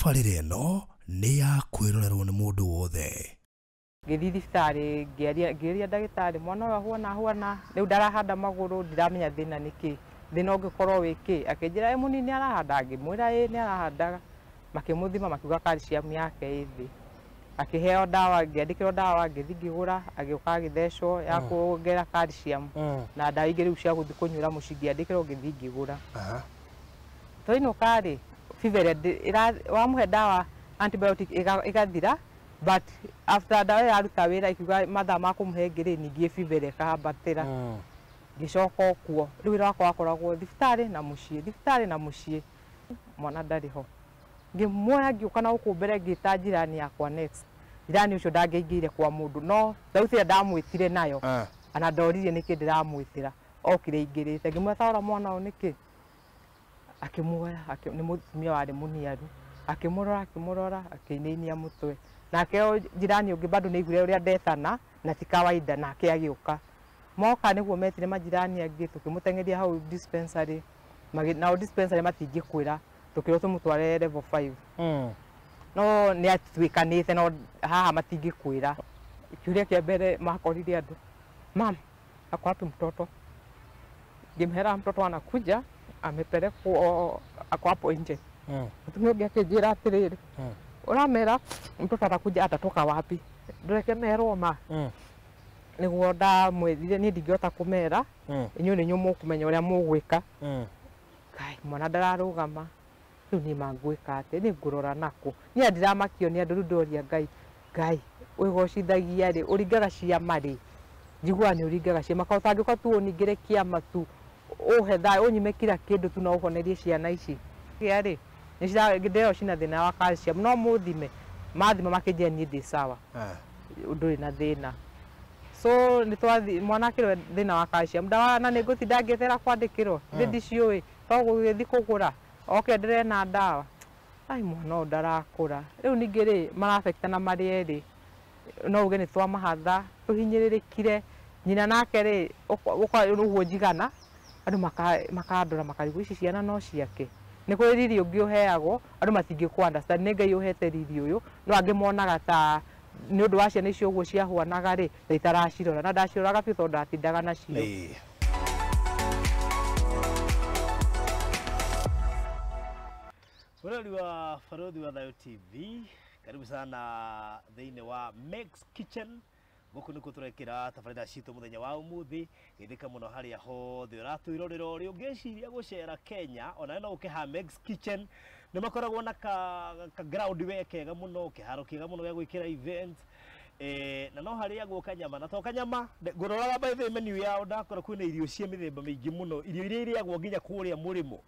Tabarĩra ĩno nĩ ya kwĩrorerwo nĩ mũndũ wothe. Ngĩthiĩ thibitarĩ ngĩaria ndagĩtarĩ mwana ũyũ ahuana ahuana rĩu ndarahanda magũrũ ndiramenya thĩna nĩ kĩ thĩna ũngĩkorwo wĩ kĩ akĩnjĩra ĩ mũnini arahanda ngĩmwĩra ĩ nĩ arahandaga makĩmũthima makiuga calcium yake ĩ thĩ akĩheo ndawa ngĩandĩkĩrwo ndawa ngĩthiĩ ngĩgũra agĩũka agĩthecwo ya kuongerera calcium na ndawa ingĩ rĩu cia gũthiĩ kũnyuĩra mũciĩ ngĩandĩkĩrwo ngĩthiĩ ngĩgũra. Twainũka rĩ fever wamũhe ndawa antibiotic ĩgathira but after ndawa ĩraruta wĩra ikiuga mathaa ma kũmũhe ĩngĩ rĩ ningĩ fever ĩkahambatĩra. Ngĩcoka o kuo rĩu wĩra wakwa wakoragwo thibitarĩ na mũciĩ thibitarĩ na mũciĩ mwana ndarĩ ho. Ngĩmuoya ngĩũka na gũkũ mbere ngĩta jirani yakwa next jirani ũcio ndangĩaingĩire kwa mũndũ no thauti ĩrĩa ndamwĩtire nayo ana ndoririe nĩkĩ ndĩramwĩtĩra okire aingĩrĩte ngĩmwĩra ta rora mwana ũyũ nĩkĩ akĩmuoya nĩ mũtumia warĩ mũniaru akĩmũrora akĩmũrora akĩinainia mũtwe nake jirani ũngĩ bado nĩaiguire ũrĩa ndetana na ti kawaida nake agĩũka moka nĩguo metire majirani angĩ tũkĩmũteng'eria hau dispensary nao dispensary matingĩkwĩra tũkĩrwo tũmũtware level 5 no nĩ atuĩkanĩte no haha matingĩkwĩra. Kĩũria kĩa mbere makorire andũ mam ako wapi mtoto ngĩmwĩra mtoto anakuja amepelekwo ako hapo nje. Mũtumia ũngĩ akĩnjĩra atĩrĩrĩ ũramera mtoto atakuja atatoka wapi ndũreke merwo ma nĩguo ndamwĩrire niĩ ndingĩhota kũmera inyuĩ nĩ inyuĩ mũkũmenya ũrĩa mũgwĩka. Ngai mwana ndararũgama rĩu niĩ mangwĩka atĩa nĩ ngũrora nakũ niĩ ndiramakio nĩ andũ rĩu ndoria Ngai Ngai wĩgocithagia rĩ ũringaga ciama rĩ njiguaga nĩ ũringaga ciama ka ũtangĩũka tu ũningĩre kĩama tu ũhe thayũ ũnyime kila kĩndũ tu na ũhonerie ciana ici rĩ ndĩrerwo cina thĩna wa calcium no mũthime mathima makĩnjĩra niĩ ndĩ sawa ndũrĩ na thĩna so nĩ mwana akĩrwo thĩna wa calcium ndawa na nĩ ngũtinda ngĩetera kwandĩkĩrwo thĩ ndiciũĩ to gũgĩthiĩ kũgũra oke ndĩrena ndawa ai mwana ũyũ ndarakũra rĩu ningĩ rĩ marabekitana marĩ erĩ no uge nĩ twamahatha tũhinyĩrĩrĩkire nyina nake rĩ ũguo njigana andũ makandora makarigwo ici ciana no ciake nĩ kũrĩ riri ũngĩ ũheagwo andũ matingĩkũ understand nĩ Ngai ũhete riri ũyũ no angĩ monaga ta nĩ ũndũ wa ciana icio ũguo ciahuanaga rĩ ta itaracirora na ndaciroraga biũ tondũ ndatindaga nacio. Mũrori wa Barũthi wa Thayũ TV, karibu sana thĩinĩ wa Meg's Kitchen. Gũkũ nĩkuo tũrekĩra tabarĩra citũ mũthenya wa ũmũthĩ geithĩka mũno harĩa hothe ũratwĩrorera ũrĩ ũngĩciria gũcera Kenya onawe no ũke ha Meg's Kitchen nĩ makoragwo na ka ground we kega mũno kĩharo kĩega mũno gĩa gwĩkĩra event na no harĩagwo kanyama na to kanyama ngũroraga by the menu yao ndakora kwĩna irio cia mĩthemba mĩingĩ mũno irio iria irĩagwo nginya kũrĩa mũrĩmo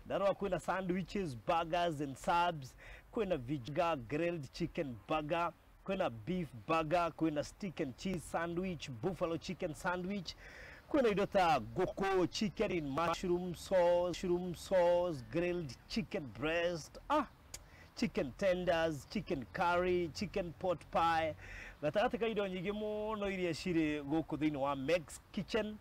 ndarora kwĩna sandwiches burgers and subs kwĩna vega grilled chicken burger kwĩna beef burger kwĩna stick and cheese sandwich buffalo chicken sandwich kwĩna indo ta ngũkũ chicken in mushroom sauce grilled chicken breast chicken tenders chicken curry chicken pot pie gatagatĩ ka indo nyingĩ mũno iria cirĩ gũkũ thĩinĩ wa Meg's Kitchen.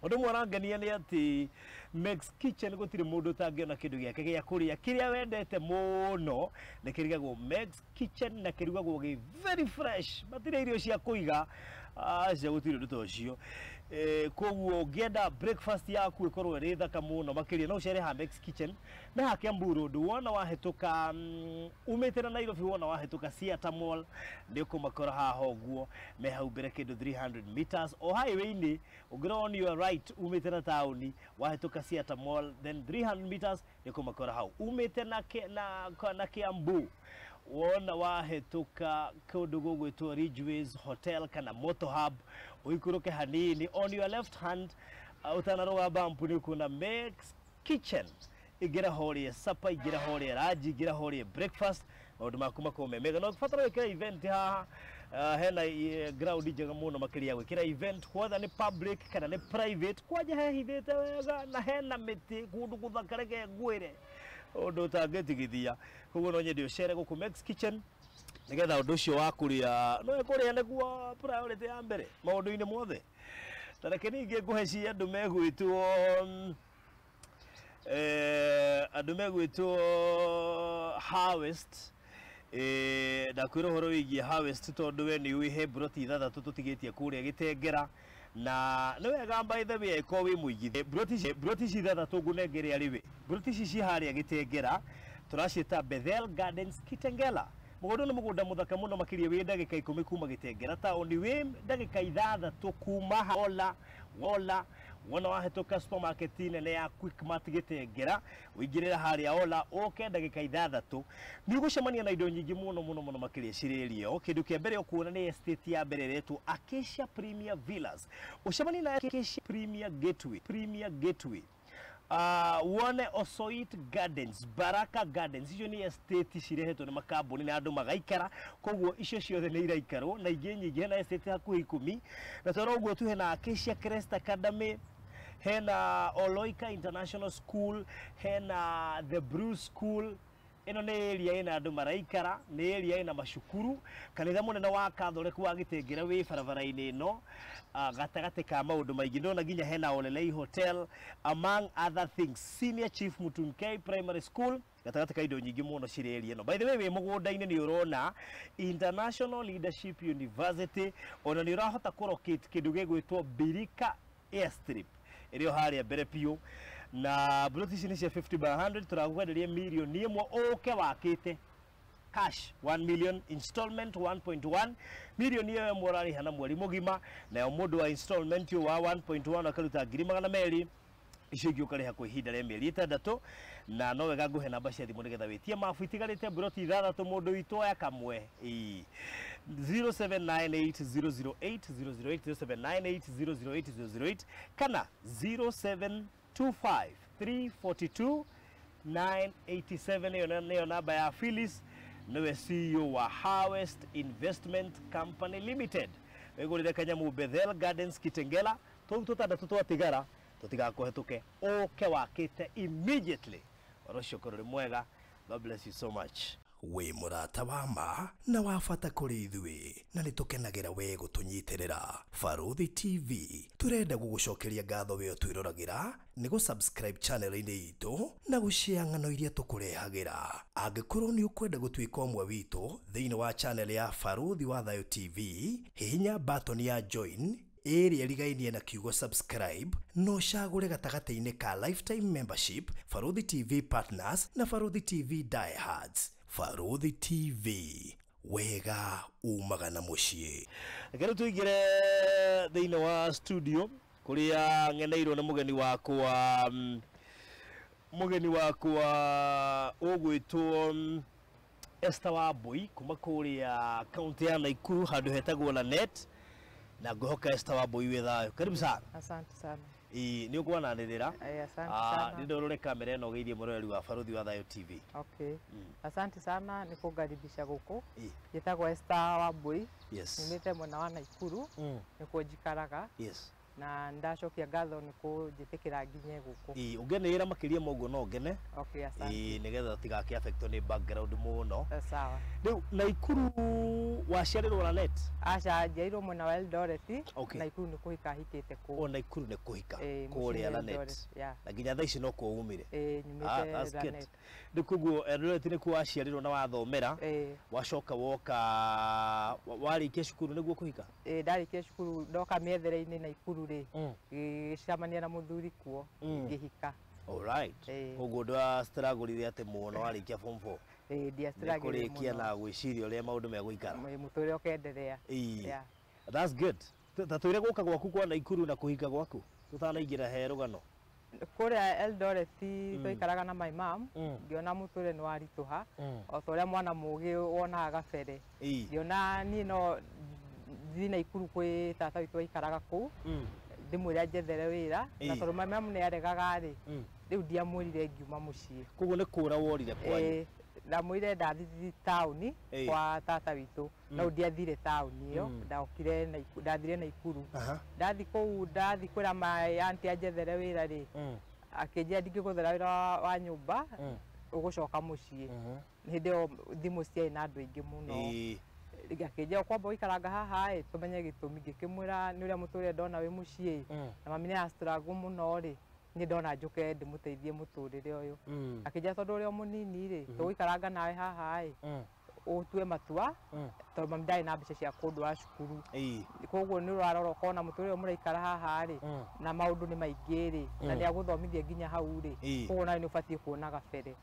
Ũndũ ũmwe ũrangenia nĩ atĩ Meg's Kitchen gũtirĩ mũndũ ũtangĩona kĩndũ gĩake gĩa kũrĩa kĩrĩa wendete mũno nĩ kĩrugagwo Meg's Kitchen na kĩrugagwo gĩ very fresh matirĩ irio cia kũiga aca gũtirĩ ũndũ ta ũcio. Koguo ũngĩenda breakfast yaku ĩkorwo ĩrĩ thaka mũno makĩria no ũcere ha Meg's Kitchen me ha Kiambu Road wona wahĩtũka umĩte na Nairobi wona wahĩtũka Theatre Mall nĩ ũkũmakora haha ũguo me hau mbere kĩndũ 300 meters o highway-inĩ ũngĩrora on your right umĩte na taũni wahĩtũka Theatre Mall then 300 meters nĩ ũkũmakora hau umĩte na Kiambu wona wahĩtũka kũndũ gũgwĩtwo Ridgeways Hotel kana Motor Hub ũikũrũke hanini on your left hand ũtanarũga bump nĩ ũkuona Meg's Kitchen ingĩra ho ũrĩe supper ingĩra ho ũrĩe lunch ingĩra ho ũrĩe breakfast maũndũ maku makorwo me mega no ũngĩbatara gwĩkĩra event haha hena ground njega mũno makĩria gwĩkĩra event whether nĩ public kana nĩ private kwanja hehithĩte wega na hena mĩtĩ kũndũ gũthaka reke ngwĩre ũndũ ũtangĩtigithia koguo no nyende ũcere gũkũ Meg's Kitchen nĩgetha ũndũ ũcio wa kũrĩa no kũrĩa nĩguo priority ya mbere maũndũ-inĩ mothe. Ta reke ningĩ ngũhe cia andũ megwĩtwo Andũ megwĩtwo Harvest. Ndakwĩra ũhoro wĩgiĩ Harvest tondũ we nĩ ũĩ he mburoti ithathatũ tũtigĩtie kũrĩa Gĩtengera, na nĩ wega by the way angĩkorwo wĩ mũigithia. Mburoti ici ithathatũ ngũnengere arĩ we, mburoti ici ci harĩa Gĩtengera tũraciĩta Bethel Gardens Kitengela. Mũgũnda nĩ mũgũnda mũthaka mũno makĩria, wĩ ndagĩka 10 kuma Gĩtengera taũni, wĩ ndagĩka 6 kuma Ola Ola. Wona wahĩtũka supermarket nene ya Quickmart Gĩtengera, ũingĩrĩra harĩa Ola ũke ndagĩka 6, nĩ ũgũcemania na indo nyingĩ mũno mũno mũno makĩria cirĩrio. Kĩndũ kĩa mbere ũkuona nĩ estate ya mbere ĩretwo Acacia Premier Villas, ũcemanie na Acacia Premier Gateway, Premier Gateway, wone Osoit Gardens, Baraka Gardens. Icio nĩ estate cirehetwo nĩ makambuni na andũ magaikara, koguo icio ciothe nĩ iraikarwo na ingĩ nyingĩ. Hena estate hakuhĩ 10, na tondũ ũguo tu hena Acacia Crest Academy, hena Oloika International School, hena The Bruce School. Ĩno nĩ area ĩna andũ maraikara, nĩ area ĩna macukuru. Kanitha mũnene wa Catholic wa Gĩtengera wĩ barabara-inĩ ĩno, gatagatĩ ka maũndũ maingĩ. Ndĩrona nginya hena Olelei Hotel among other things, Senior Chief Mutunkei Primary School, gatagatĩ ka indo nyingĩ mũno cirĩ area ĩno. By the way, wĩ mũgũnda-inĩ nĩ ũrona International Leadership University, ona nĩ ũrahota kũ-locate kĩndũ gĩgwĩtwo Birika Airstrip ĩrĩ o harĩa mbere biũ. Na mburoti ici nĩ cia 50 by 100, tũragwenderia mirioni 1 ũke wakĩte cash 1 million, installment 1.1 milioni ĩyo ĩmwe ũrarĩha na mweri mũgima. Nayo mũndũ wa installment ũyũ wa 1.1 akaruta 200,000, icio ingĩ ũkarĩha kwa ihinda rĩa mĩeri 6. Na no wega ngũhe namba cia thimũ nĩgetha wĩtie mabu. Itigarĩte mburoti 6, mũndũ witũ oya kamwe. Ĩĩ, 0798 008 008, 0798 008 008 kana 0725 342 987. Ĩyo nĩyo namba ya Phyllis, nĩwe CEO wa Harvest Investment Company Limited. Wĩgũrĩre kanyamũ Bethel Gardens Kitengela, tũu tũtandatũ twatigara tũtigakũhetũke, ũke wakĩte immediately. Ũhoro ũcio ũkorwo ũrĩ mwega. God bless you so much. Wĩ mũrata wa ma na wa bata kũrĩ ithuĩ, na nĩ tũkenagĩra we gũtũnyitĩrĩra. Barũthi TV tũrenda gũgũcokeria ngatho we ũtwĩroragĩra nĩ gũ-subscribe channel-inĩ itũ na gũshare ng'ano iria tũkũrehagĩra. Angĩkorwo nĩ ũkwenda gũtuĩka ũmwe witũ thĩinĩ wa channel ya Barũthi wa Thayũ TV, hihinya button ya join ĩrĩa ĩrigainie na kiugo subscribe, no ũcagũre gatagatĩ-inĩ ka lifetime membership, Barũthi TV Partners na Barũthi TV Diehards. Barũthi TV, wega umaga na mũciĩ. Reke rĩu tũingĩre thĩinĩ wa studio kũrĩa ng'eneirwo nĩ mũgeni wakwa ũgwĩtwo Esther Wambui kuma kũrĩa kaunti ya Nakuru handũ hetagwo Lanet, na ngwĩhoka Esther Wambui wĩ thayũ. Karibu sana. Asante sana. Ĩĩ, nĩ ũkwananĩrĩra. Asante sana. Nĩ ndorore kamera ĩno ũgeithie mũroreri wa Barũthi wa Thayũ TV. Okay. Asante sana nĩ kũngaribisha gũkũ. Njĩtagwo Esther Wambui. Nyumĩte mwena wa Nakuru, nĩkuo njikaraga, na ndacokia ngatho nĩ kũnjĩtĩkĩra nginye gũkũ. Ĩĩ, ũngenĩrĩra makĩria ma ũguo no ngene. Okay, asante. Ĩĩ, nĩgetha ũtigakĩ affectwo nĩ background mũno. Sawa. Rĩu Nakuru waciarĩrwo Lanet? Aca, njiarirwo mwena wa Eldoret. Nakuru nĩ kũhika hikĩte kũu. O Nakuru nĩ kũhika Ĩĩ, kũrĩa mũciĩ nĩ Lanet? Eldoret, yeah. Na nginya thaa ici no kuo umire? Ĩĩ, nyumĩte That's good. Lanet. Rĩu koguo Eldoret nĩkuo waciarĩrwo na wathomera? Ĩĩ. Wacoka woka warĩkia cukuru nĩguo kũhika? Ĩĩ, ndarĩkia cukuru ndoka mĩethere-inĩ Nakuru rĩ, ngĩcemania na mũthuri kuo, ngĩhika. Alright. Ĩĩ. Koguo ndwastruggle atĩ mũno warĩkia form 4? Ĩĩ, Nĩ ndiastruggle kũrĩkia mũno. na gwĩciria ũrĩa maũndũ megũikara. Mũtũrĩre ũkenderea. Ĩĩ. Yeah. That's good. Ta twĩre gũka gwaku kwa Nakuru na kũhika gwaku tũtanaingĩra he rũgano. Kũrĩa Eldoret twaikaraga na my mom, ngĩona mũtũrĩre nĩ waritũha, o ta ũrĩa mwana mũgĩ wonaga gabere. Ngĩona niĩ no thiĩ Nakuru kwĩ tata witũ waikaraga kũu, ndĩmwĩre anjethere wĩra, na tondũ my mom nĩ aregaga rĩ, rĩu ndiamwĩrire ngiuma mũciĩ. Koguo nĩ kũra worire kwanyu? Ĩĩ, ndamwĩrire ndathiĩ taũni kwa tata witũ, no ndiathire taũni ĩyo, ndokire ndathire Nakuru. Ndathi kũu, ndathi kwĩra my auntie anjethere wĩra rĩ, akĩnjĩra ndingĩgũthera wĩra wa nyũmba, ũgũcoka mũciĩ. Hĩndĩ ĩyo thimũ citiarĩ na andũ aingĩ mũno. Akĩnjĩra kwamba ũikaranga haha ĩ tũmenye gĩtũmi. Ngĩkĩmwĩra nĩ ũrĩa mũtũrĩre ndona wĩ mũciĩ, na mami nĩ ara struggle mũno rĩ, Niĩ ndona njũke ndĩmũteithie mũtũrĩre ũyũ. Akĩnjĩra tondũ ũrĩa mũnini rĩ, tũgũikaranga nawe haha ĩ, ũtue matua, tondũ mami ndarĩ na mbeca cia kũndwara cukuru. Koguo nĩ ũrarora ũkona mũtũrĩre ũyũ mũraikara haha rĩ, na maũndũ nĩ maingĩ rĩ, na nĩ agũthomithia nginya hau rĩ, koguo nawe nĩ ũbatiĩ kuona gabere.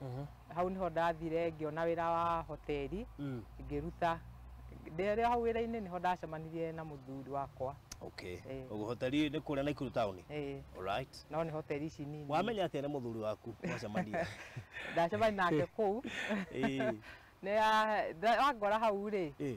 Hau nĩho ndathire ngĩona wĩra wa hoteli, ngĩruta. Ndĩrĩ hau wĩra-inĩ nĩho ndacemanirie na mũthuri wakwa. Okay. Ũguo hoteli nĩ kũrĩa Naikuru town? Ĩĩ. Alright. No nĩ hoteli ici nini. Wamenya atĩa nĩ mũthuri waku mwacemania? Ndacemania nake kũu. Nĩ wangora hau rĩ,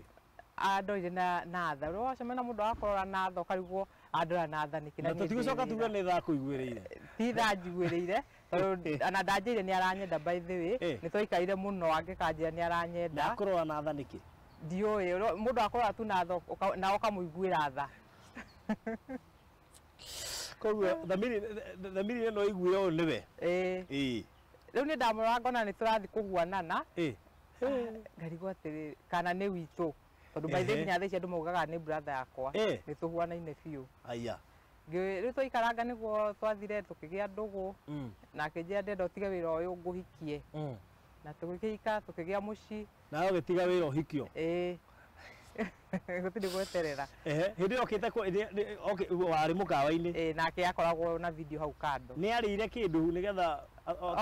andorire na tha. Rĩu wacemania na mũndũ agakũrora na tha ũkarigwo andora na tha nĩkĩ. Na tũtigũcoka tuge nĩ tha akũiguĩrĩire. Ti tha anjiguĩrĩire, tondũ ona ndanjĩrire nĩ aranyenda by the way. Nĩ twaikarire mũno angĩkanjĩra nĩ aranyenda. Na akũrora na tha nĩkĩ? Ndiũĩ, mũndũ akũrora tu na tha na ũkamũiguĩra tha. Koguo thamiri ĩno ĩiguire ũũ nĩwe? Ĩĩ. Rĩu nĩ ndamũrora ngona nĩ tũrathiĩ kũhuanana. Ngarigwo atĩrĩrĩ, kana nĩ witũ. Tondũ by the way nginya thaa ici andũ maugaga nĩ brother yakwa. Nĩ tũhuanaine biũ. Aya. Rĩu twaikaranga nĩguo twathire tũkĩgĩa ndũgũ. Na akĩnjĩra ndĩrenda ũtige wĩra ũyũ ngũhikie. Na tũgĩkĩhika tũkĩgĩa mũciĩ. Nawe ũgĩtiga wĩra ũhikio? Ĩĩ. Gũtirĩ gweterera. Hĩndĩ ĩyo okĩte warĩ mũkawa-inĩ? Ĩĩ, nake akoragwo na video hau kando. Nĩ arĩire kĩndũ nĩgetha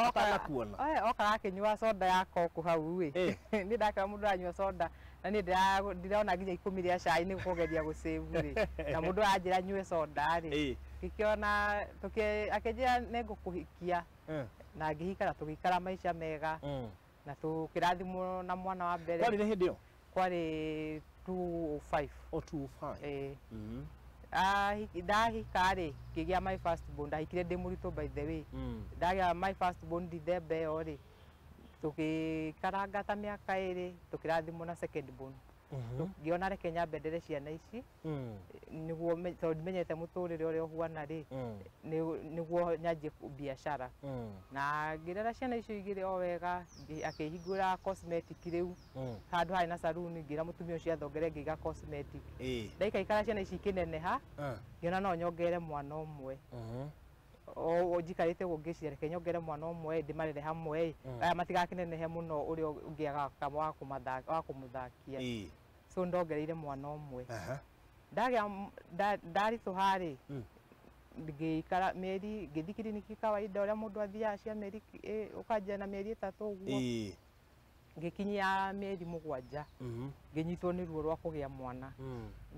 atanakuona? Okaga akĩnyua soda ya Coke hau ĩ. Niĩ ndakĩra mũndũ aranyua soda na niĩ ndĩrona nginya ikũmi rĩa cai nĩ kũgeria gũsave rĩ. Na mũndũ aranjĩra nyue soda rĩ. Ngĩkĩona akĩnjĩra nĩ ngũkũhikia. Na ngĩhika na tũgĩikara maica mega. Na tũkĩrathimwo na mwana wa mbere. Kwarĩ hĩndĩ ĩyo? Kwarĩ 205. O 205. Ĩĩ. Ndahika rĩ, ngĩgĩa my first born. Ndahikire ndĩ mũritũ by the way. Ndagĩa my first born December ĩyo rĩ, tũgĩikaranga ta mĩaka ĩrĩ, tũkĩrathimwo na second born. Ngĩona reke nyambe ndere ciana ici, nĩguo tondũ ndimenyete mũtũrĩre ũrĩa ũhuana rĩ, nĩguo nyanjie biacara. Na ngĩrera ciana icio igĩrĩ o wega, akĩhingũra cosmetic rĩu. Handũ harĩ na saloon, ngĩra mũtumia ũcio athongere ngĩiga cosmetic. Ndaikaikara ciana ici ikĩneneha, ngĩona no nyongerere mwana ũmwe. O njikarĩte ũguo ngĩciria reke nyongerere mwana ũmwe ndĩmarere hamwe, aya matigakĩnenehe mũno ũrĩa ũngĩ agaka wa kũmũthakia. So ndongereire mwana ũmwe. Ndagĩa ndaritũha rĩ, ngĩikara mĩeri, ngĩthiĩ kiriniki kawaida ũrĩa mũndũ athiaga cia mĩeri, ũkanjia na mĩeri 3 ũguo. Ngĩkinyia mĩeri 7, ngĩnyitwo nĩ ruo rwa kũgĩa mwana.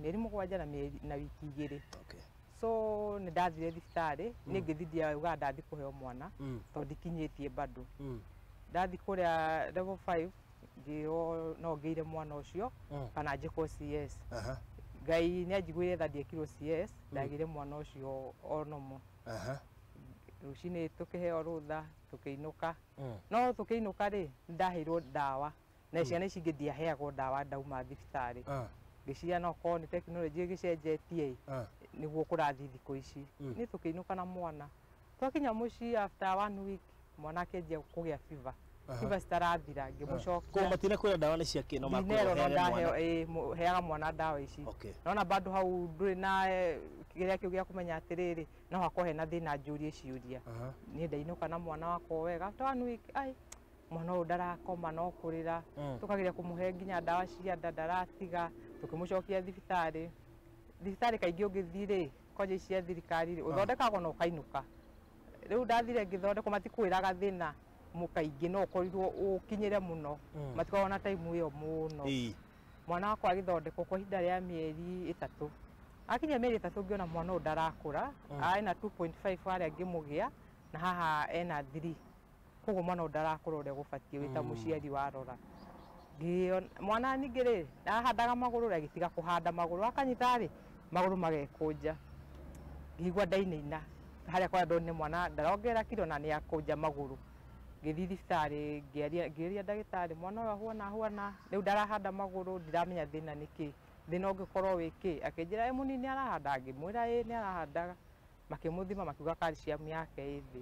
Mĩeri 7 na mĩeri na wiki 2. So nĩ ndathire thibitarĩ, niĩ ngĩthiĩ ndiaugaga ndathiĩ kũheo mwana, tondũ ndikinyĩtie bado. Ndathiĩ kũrĩa level 5, ngĩrwo no ngĩire mwana ũcio, kana njĩkwo CS. Ngai nĩ anjiguĩrĩire tha ndiekirwo CS, ndagĩire mwana ũcio o normal. Rũcinĩ tũkĩheo rũtha, tũkĩinũka. No tũkĩinũka rĩ, nĩndaheirwo ndawa. Na ciana ici ingĩ ndiaheagwo ndawa ndauma thibitarĩ. Ngĩciria no korwo nĩ tekinoronjĩ ĩgĩcenjetie ĩ, nĩguo kũrathiĩ thikũ ici. Niĩ tũkĩinũka na mwana. Twakinya mũciĩ after 1 week, mwana akĩanjia kũgĩa fever. Fever citarathira, ngĩmũcokia. Koguo matinakwĩra ndawa nĩ cia kĩ, no Ndinero, no makwĩra ũheage mwana? ndaheo, ĩĩ, heaga mwana ndawa ici. Nona bado hau ndũrĩ na kĩrĩa kĩu gĩa kũmenya atĩrĩrĩ, no hakorwo hena thĩna njũrie ciũria. Niĩ ndainũka na mwana wakwa wega. After 1 week, ai, mwana ũyũ ndarakoma no kũrĩra. Tũkageria kũmũhe nginya ndawa cia nda ndaratiga, tũkĩmũcokia thibitarĩ. Thibitarĩ kaingĩ ũngĩthiĩ rĩ, kwanja ici cia thirikari rĩ, ũthondekagwo na ũkainũka. Rĩu ndathire ngĩthondekwo, matikwĩraga thĩna kaingĩ no ũkorirwo ũkinyĩre mũno. Matikoragwo na time ĩyo mũno. Mwana wakwa agĩthondekwo kwa ihinda rĩa mĩeri 3. Akinya mĩeri 3 ngĩona mwana ũyũ ndarakũra, ena 2.5 harĩa ngĩmũgĩa, na haha ena 3. Koguo mwana ũyũ ndarakũra ũrĩa gũbatiĩ wĩ ta mũciari warora. Mwana ningĩ rĩ, ahandaga magũrũ rĩ, agĩtiga kũhanda magũrũ, akanyita rĩ, magũrũ magekũnja. Ngĩigua ndainaina, harĩa kwarĩa ndonire mwana ndarongerera kiro na nĩ akũnja magũrũ. Ngĩthiĩ thibitarĩ, ngĩũria ndagĩtarĩ, mwana ũyũ ahuana ahuana, rĩu ndarahanda magũrũ, ndiramenya thĩna nĩ kĩ. Thĩna ũngĩkorwo wĩ kĩ? Akĩnjĩra ĩ mũnini nĩ arahanda, ngĩmwĩra ĩ nĩ arahandaga. Makĩmũthima makiuga calcium yake ĩ thĩ.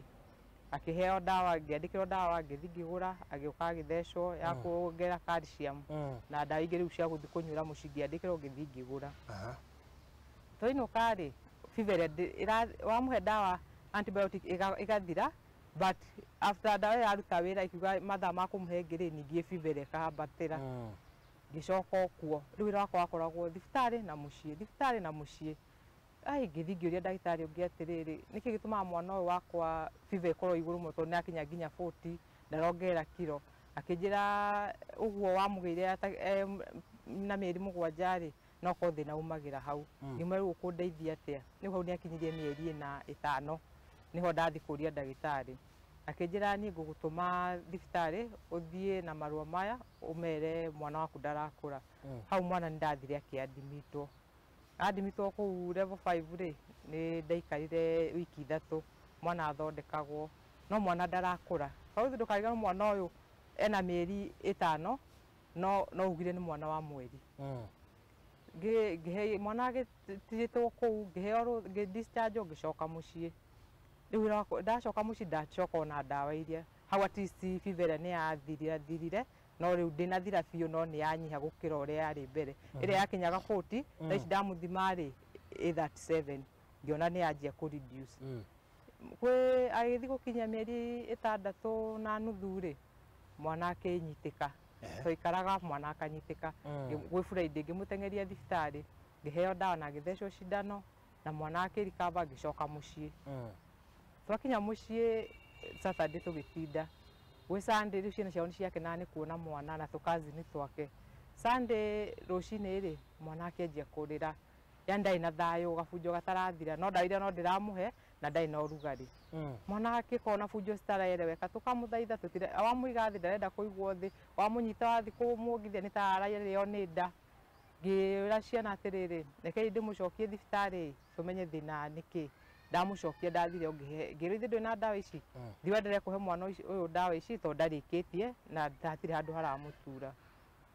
Akĩheo ndawa, ngĩandĩkĩrwo ndawa, ngĩthiĩ ngĩgũra, agĩũka agĩthecwo ya kuongerera calcium. Na ndawa ingĩ rĩu cia gũthiĩ kũnyuĩra mũciĩ ngĩandĩkĩrwo ngĩthiĩ ngĩgũra. Twainũka rĩ, fever ĩrĩa wamũhe ndawa Antibiotic ĩgathira, but after ndawa yaruta wĩra ikiuga mathaa ma kũmũhe ĩngĩ rĩ, ningĩ fever ĩkahambatĩra. Ngĩcoka kuo rĩu wĩra wakwa wakoragwo thibitarĩ na mũciĩ, thibitarĩ na mũciĩ. Ai, ngĩthiĩ ngĩũria ndagĩtarĩ ũngĩ atĩrĩrĩ, nĩkĩ gĩtũmaga mwana ũyũ wakwa fever ĩkorwo igũrũ mũno, tondũ nĩakinya nginya 40, ndarongerera kiro? Akĩnjĩra ũguo wamũgĩire na mĩeri 7 rĩ, no korwo thĩna umagĩra hau. Ngĩmwĩra rĩu ũkũndeithia atĩa? Rĩu hau nĩakinyirie mĩeri 5 nĩho ndathiĩ kũria ndagĩtarĩ. Akĩnjĩra niĩ ngũgũtũma thibitarĩ ũthiĩ na marũa maya ũmere mwana waku ndarakũra. Hau mwana nĩ ndathire akĩandimitwo. Andimitwo kũu level 5 rĩ, nĩ ndaikarire wiki 3 mwana athondekagwo, no mwana ndarakũra. Hau ndũkariganĩrwo mwana ũyũ ena mĩeri 5, no ugire nĩ mwana wa mweri. Ngĩhe mwana agĩtirĩtwo kũu, ngĩheo ngĩ discharge, ngĩcoka mũciĩ. Rĩu ndacoka mũciĩ ndacoka ona ndawa iria hau at least fever ĩrĩa nĩ yathirire, no rĩu ndĩnathira biũ, no nĩ yanyiha gũkĩra ũrĩa yarĩ mbere. Ĩrĩa yakinyaga 40, thaa ici ndamũthima rĩ ĩ 37, ngĩona nĩ yanjia kũ reduce. Kwĩ agĩthiĩ gũkinya mĩeri 6.5 rĩ, mwana akĩnyitĩka. Twaikaraga mwana akanyitĩka. Gwĩ Friday ngĩmũteng'eria thibitarĩ, ngĩheo ndawa na agĩthecwo cindano, na mwana akĩrikaba, ngĩcoka mũciĩ. Twakinya mũciĩ Saturday tũgĩtinda. Gwĩ Sunday rĩu ciana ciao nĩ ciakenaga nĩ kuona mwana na tũkazini twake. Sunday rũcinĩ rĩ, mwana akĩanjia kũrĩra. Yani ndarĩ na thayũ, gabunjo gatarathira, no ndawa iria no ndĩramũhe na ndarĩ na ũrugarĩ. Mwana akĩkorwo na bunjo citaraereweka, tũkamũthaitha, tũtira wamũiga thĩ ndarenda kũigwo thĩ, wamũnyita wathiĩ kũmuongithia nĩ ta ararĩo nĩ nda. Ngĩra ciana atĩrĩrĩ, rekei ndĩmũcokie thibitarĩ tũmenye thĩna nĩkĩ. Ndamũcokia ndathire ngĩhe, ngĩrwo ithe ndũrĩ na ndawa ici, thiĩ wendelee kũhe mwana ũyũ ndawa ici tondũ ndarĩkĩtie na hatirĩ handũ haramũtura.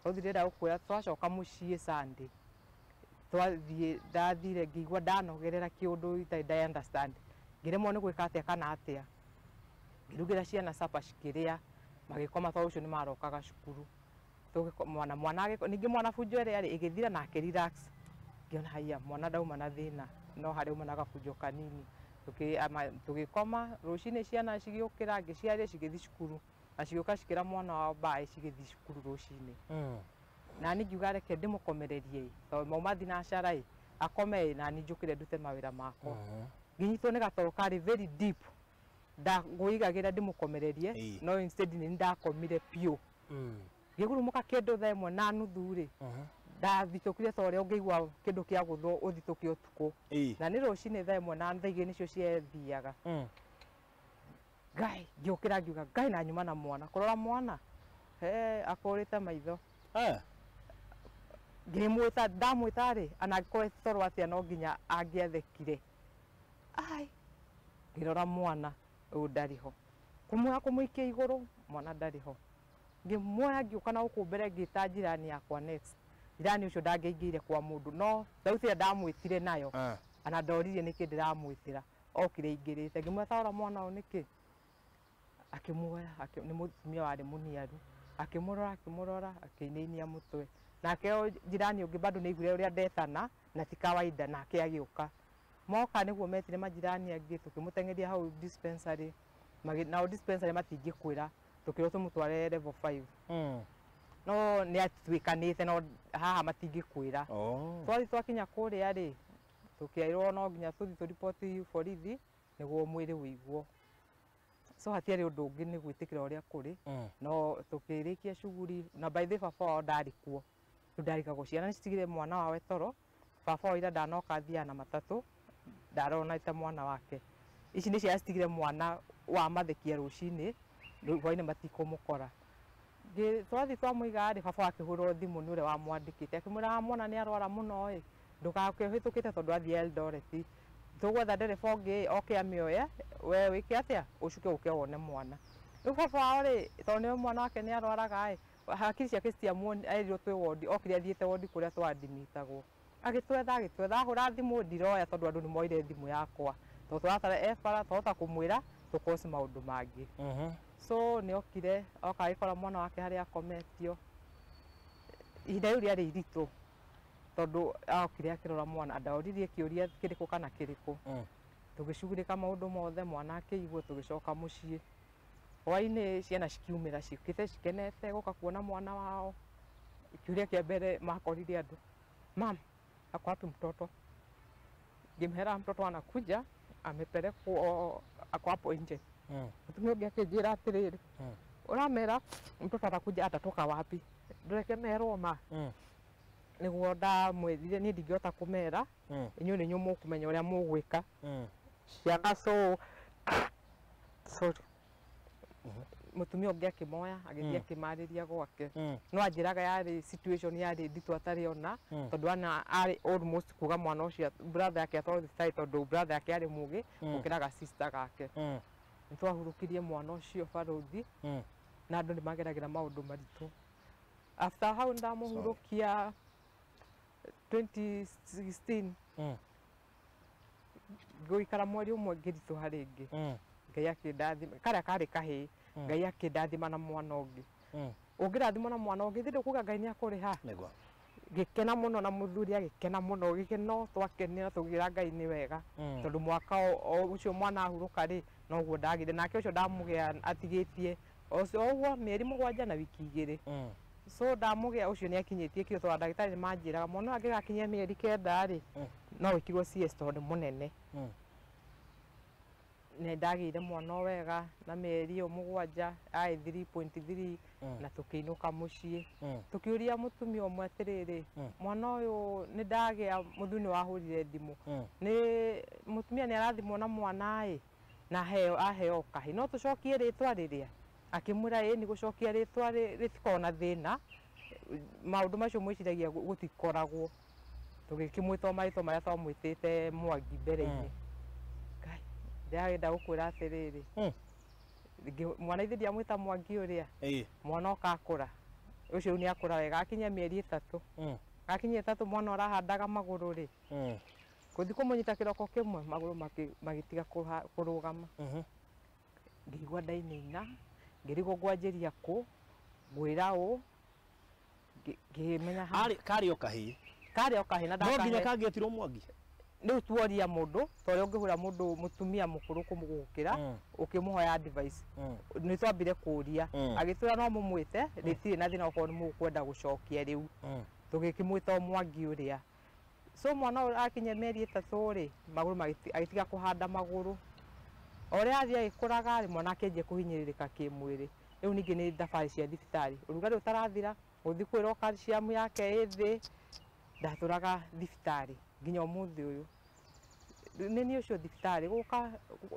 Tondũ ndĩrenda gũkwĩra twacoka mũciĩ Sunday, twathiĩ ndathire ngĩigua ndanogerera kĩũndũ itarĩ nda understand, ngĩremwo nĩ gwĩka atĩa kana atĩa. Ngĩrugĩra ciana supper cikĩrĩa, magĩkoma tondũ ũcio nĩ marokaga cukuru. Mwana mwana ningĩ mwana bunjo ĩrĩa rĩ ĩgĩthira na akĩ relax. Ngĩona haiya mwana ndauma na thĩna, no harĩa auma na gabunjo kanini. Tũgĩkoma rũcinĩ ciana cigĩũkĩra, ngĩciaria cigĩthiĩ cukuru, na cigĩũka cikĩra mwana wao mbaĩ cigĩthiĩ cukuru rũcinĩ. Na niĩ ngiuga reke ndĩmũkomererie, tondũ mauma thinacara ĩ, akome na niĩ njũkĩre ndute mawĩra makwa. Ngĩnyitwo nĩ gatoro karĩ very deep, ndagũigagĩra ndĩmũkomererie, no instead nĩ ndakomire biũ. Ngĩgurumũka kĩndũ thaa 1:30 rĩ, ndathitũkire ta ũrĩa ũngĩigua kĩndũ kĩa gũthwo ũthitũke ũtukũ. Na nĩ rũcinĩ thaa 1 na thaa 2 nĩcio ciathiaga. Ngai, ngĩũkĩra ngiuga Ngai na nyuma na mwana, kũrora mwana he akũrĩte maitho. Ngĩmwĩta, ndamwĩta rĩ, ana angĩkorwo toro atĩa no nginya angĩathekire. Ai, ngĩrora mwana ũyũ ndarĩ ho. Kũmuoya kũmũikia igũrũ, mwana ndarĩ ho. Ngĩmuoya ngĩũka na gũkũ mbere ngĩta jirani yakwa next. Jirani ũcio ndangĩaingĩire kwa mũndũ, no thauti ĩrĩa ndamwĩtire nayo, ana ndoririe nĩkĩ ndĩramwĩtĩra, okire aingĩrĩte. Ngĩmwĩra ta rora mwana ũyũ nĩkĩ? Akĩmuoya, nĩ mũtumia warĩ mũniaru. Akĩmũrora, akĩmũrora, akĩinainia mũtwe. Nake jirani ũngĩ bado nĩaiguire ũrĩa ndetana na ti kawaida, nake agĩũka. Moka nĩguo metire majirani angĩ, tũkĩmũteng'eria hau dispensary. Nao dispensary matingĩkwĩra, tũkĩrwo tũmũtware level 5. No nĩ atuĩkanĩte, no haha matingĩkwĩra. Twathiĩ twakinya kũrĩa rĩ, tũkĩerwo no nginya tũthiĩ tũriboti borithi nĩguo mwĩrĩ ũigwo. So hatiarĩ ũndũ ũngĩ nĩ gwĩtĩkĩra ũrĩa kũrĩ, no tũkĩrĩkia shughuli. Na by the way baba wao ndarĩ kuo, rĩu ndarigagwo ciana nĩcitigire mwana wawe toro. Baba wao ira ndanoka athiaga na matatũ, ndaronete mwana wake. Ici nĩ ciana citigire mwana wa mathekia rũcinĩ, rĩu hwainĩ matikũmũkora. Twathiĩ twamũiga rĩ, baba akĩhũrwo thimũ nĩ ũrĩa wamwandĩkĩte, akĩmwĩra mwana nĩ arwara mũno ĩ, ndũgake ũhĩtũkĩte tondũ athiĩ Eldoret. Tũgwetha ndereba ũngĩ oke amĩoye, we wĩke atĩa, ũcuke ũke wone mwana. Rĩu baba wao rĩ, tondũ nĩwe mwana wake nĩ arwaraga ĩ, hakiri ciake citiamuoni, erirwo twĩ wondi, okire athiĩte wondi kũrĩa twandimitagwo. Agĩtwetha, agĩtwetha, ahũra thimũ ndiroya tondũ andũ nĩmoire thimũ yakwa. Tondũ tũratara e bara, twahota kũmwĩra tũkoci maũndũ mangĩ. So nĩokire, oka agĩkora mwana wake harĩa akometio. Ihinda rĩu rĩarĩ iritũ, tondũ okire akĩrora mwana, ndoririe kĩũria kĩrĩkũ kana kĩrĩkũ. Tũgĩcugurĩka maũndũ mothe mwana akĩigwo tũgĩcoka mũciĩ. Hwainĩ ciana cikiumĩra ciũkĩte cikenete gũka kuona mwana wao. Kĩũria kĩa mbere makorire andũ, mam, ako wapi mtoto? Ngĩmera mtoto anakuja amepelekwo, ako hapo nje. Mũtumia ũngĩ akĩnjĩra atĩrĩrĩ, ũramera mtoto atakuja atatoka wapi? Ndũreke merwo ma. Nĩguo ndamwĩrire niĩ ndingĩhota kũmera, inyuĩ nĩ inyuĩ mũkũmenya ũrĩa mũgwĩka. Ciana so sorry. Mũtumia ũngĩ akĩmoya agĩthiĩ akĩmarĩria gwake. No anjĩraga yarĩ situation yarĩ nditũ atarĩ ona, tondũ ana arĩ almost kuga mwana ũcio brother yake atwarwo thibitarĩ tondũ brother yake arĩ mũgĩ gũkĩra ga sister gake. Nĩ twahurũkirie mwana ũcio barũthi, na andũ nĩ mageragĩra maũndũ maritũ. After hau ndamũhurũkia 2016, ngũikara mweri ũmwe ngĩritũha rĩngĩ. Ngai akĩndathima, karĩa karĩ kahĩĩ, Ngai akĩndathima na mwana ũngĩ. Ũngĩrathimwo na mwana ũngĩ thĩ ndũkuga Ngai nĩ akũrĩha. Nĩguo. Gĩkena mũno na mũthuri agĩkena mũno, gĩkeno twakenera tũkĩra Ngai nĩ wega. Tondũ mwaka ũcio mwana ahurũka rĩ, noguo ndagĩire nake ũcio ndamũgĩa atigĩtie ũcio ũguo mĩeri 7 na wiki 2. So ndamũgĩa ũcio nĩ akinyĩtie kiro tondũ ndagĩtarĩ nĩ manjĩraga mwana ũyũ angĩgakinyia mĩeri 9 rĩ, no wĩkirwo CS tondũ nĩ mũnene. Nĩ ndagĩire mwana o wega na mĩeri ĩyo 7 arĩ 3.3, na tũkĩinũka mũciĩ. Tũkĩũria mũtumia ũmwe atĩrĩrĩ, mwana ũyũ nĩ ndagĩa, mũthuri nĩ wahũrire thimũ, nĩ mũtumia nĩ arathimwo na mwana ĩ, na aheo kahĩĩ, no tũcokie rĩtwa rĩrĩa? Akĩmwĩra ĩĩ nĩ gũcokia rĩtwa rĩtikoragwo na thĩna, maũndũ macio mwĩciragia gũtikoragwo. Tũgĩkĩmwĩta o marĩtwa marĩa twamwĩtĩte Mwangi mbere-inĩ. Ngai, ndĩrenda gũkwĩra atĩrĩrĩ, mwana ithe ndiamwĩta Mwangi ũrĩa, mwana oka akũra, ũcio rĩu nĩ akũra wega, akinyia mĩeri 3. Akinyia 3 mwana ũrahandaga magũrũ rĩ, gũthiĩ kũmũnyita kĩroko kĩmwe magũrũ magĩtiga kũrũgama. Ngĩigua ndainaina, ngĩrigwo ngwanjĩria kũ, ngwĩra ũ, ngĩmenya ha. Karĩ o kahĩĩ. Karĩ o kahĩĩ na No nginya ndakahe. kangĩetirwo Mwangi. Rĩu tuoria mũndũ, ta ũrĩa ũngĩhũra mũndũ mũtumia mũkũrũ kũmũgũkĩra, ũkĩmũhoya advice. Nĩ twambire kũria, agĩtwĩra no mũmwĩte, rĩtirĩ na thĩna okorwo nĩ mũkwenda gũcokia rĩu. Tũgĩkĩmwĩta o Mwangi ũrĩa. So mwana ũyũ akinyia mĩeri 3 rĩ, magũrũ agĩtiga kũhanda magũrũ. O ũrĩa athiĩ agĩkũraga rĩ, mwana akĩanjia kũhinyĩrĩrĩka kĩmwĩrĩ. Rĩu ningĩ nĩ thabarĩ cia thibitarĩ, ũrugarĩ ũtarathira, gũthiĩ kwĩrwo calcium yake ĩ thĩ, ndatũraga thibitarĩ nginya ũmũthĩ ũyũ. Nĩ niĩ ũcio thibitarĩ, gũka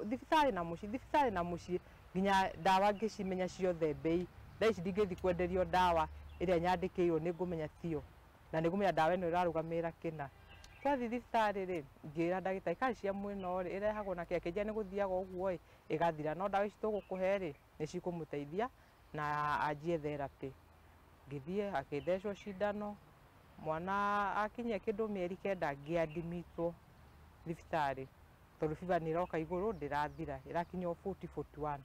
thibitarĩ na mũciĩ, thibitarĩ na mũciĩ, nginya ndawa ngĩcimenya ciothe mbei. Thaa ici ndingĩthiĩ kwenderio ndawa ĩrĩa nyandĩkĩirwo nĩ ngũmenya tiyo, na nĩ ngũmenya ndawa ĩno ĩrarũgamĩrĩra kĩna. Twathiĩ thibitarĩ rĩ, ngĩra ndagĩtarĩ calcium ĩno rĩ, ĩrehagwo na kĩ? Akĩnjĩra nĩ gũthiaga ũguo ĩ, ĩgathira, no ndawa ici tũgũkũhe rĩ, nĩ cikũmũteithia na anjie therapy. Ngĩthiĩ akĩthecwo cindano, mwana akinyia kĩndũ mĩeri 9 ngĩandimitwo thibitarĩ tondũ fever nĩ ĩroka igũrũ ndĩrathira, ĩrakinya o 40 41.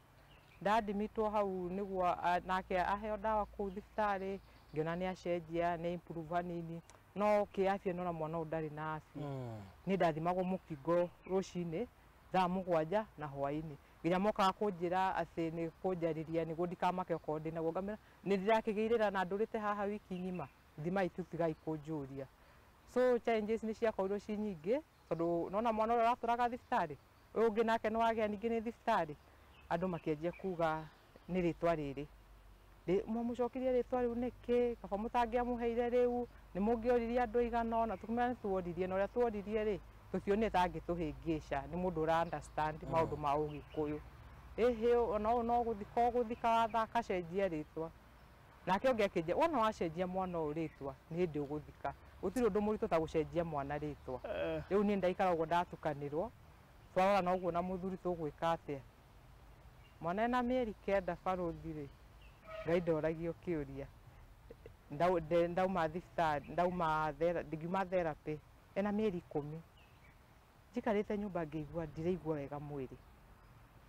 Ndandimitwo hau nĩguo nake aheo ndawa kũu thibitarĩ, ngĩona nĩ acenjia, nĩ improve hanini, no kĩafya nona mwana ũyũ ndarĩ na afya. Niĩ ndathimagwo mũkingo rũcinĩ thaa 7 na hwainĩ, nginya mokaga kũnjĩra atĩ nĩ kũnjarĩria nĩguo ndikamake okorwo ndĩnaguo, ngamera nĩ ndĩrakĩgĩrĩra na ndũrĩte haha wiki ng'ima, thimai tu tigai kũnjũria. So challenges nĩ ciakorirwo ci nyingĩ tondũ nona mwana ũrĩa ũratũraga thibitarĩ, ũyũ ũngĩ nake nĩ wagĩa ningĩ nĩ thibitarĩ, andũ makĩanjia kuga nĩ rĩtwa rĩrĩ. Mwamũcokirie rĩtwa rĩu nĩkĩ? Kaba mũtangĩamũheire rĩu, nĩ mũngĩoririe andũ aigana ũna, tũkĩmera nĩ tuoririe, na ũrĩa tuoririe rĩ, tũtionire ta angĩtũhĩngĩca, nĩ mũndũ ũra understand maũndũ ma ũgĩkũyũ. Ĩhĩ, ona ũyũ no gũthika ũgũthika wathaka cenjia rĩtwa. Nake ũngĩ akĩnjĩra, wona wacenjia mwana ũyũ rĩtwa, nĩ hĩndĩ ũgũthika. Gũtirĩ ũndũ mũritũ ta gũcenjia mwana rĩtwa. Rĩu niĩ ndaikara ũguo ndatukanĩrwo, twarora na ũguo na mũthuri tũgwĩka atĩa. Mwana ena mĩeri 9 barũthi rĩ, Ngai ndoragio kĩũria. Ndauma thibitarĩ, ndauma ngiuma therapy, ena mĩeri 10. Njikarĩte nyũmba ngĩigua ndiraigua wega mwĩrĩ.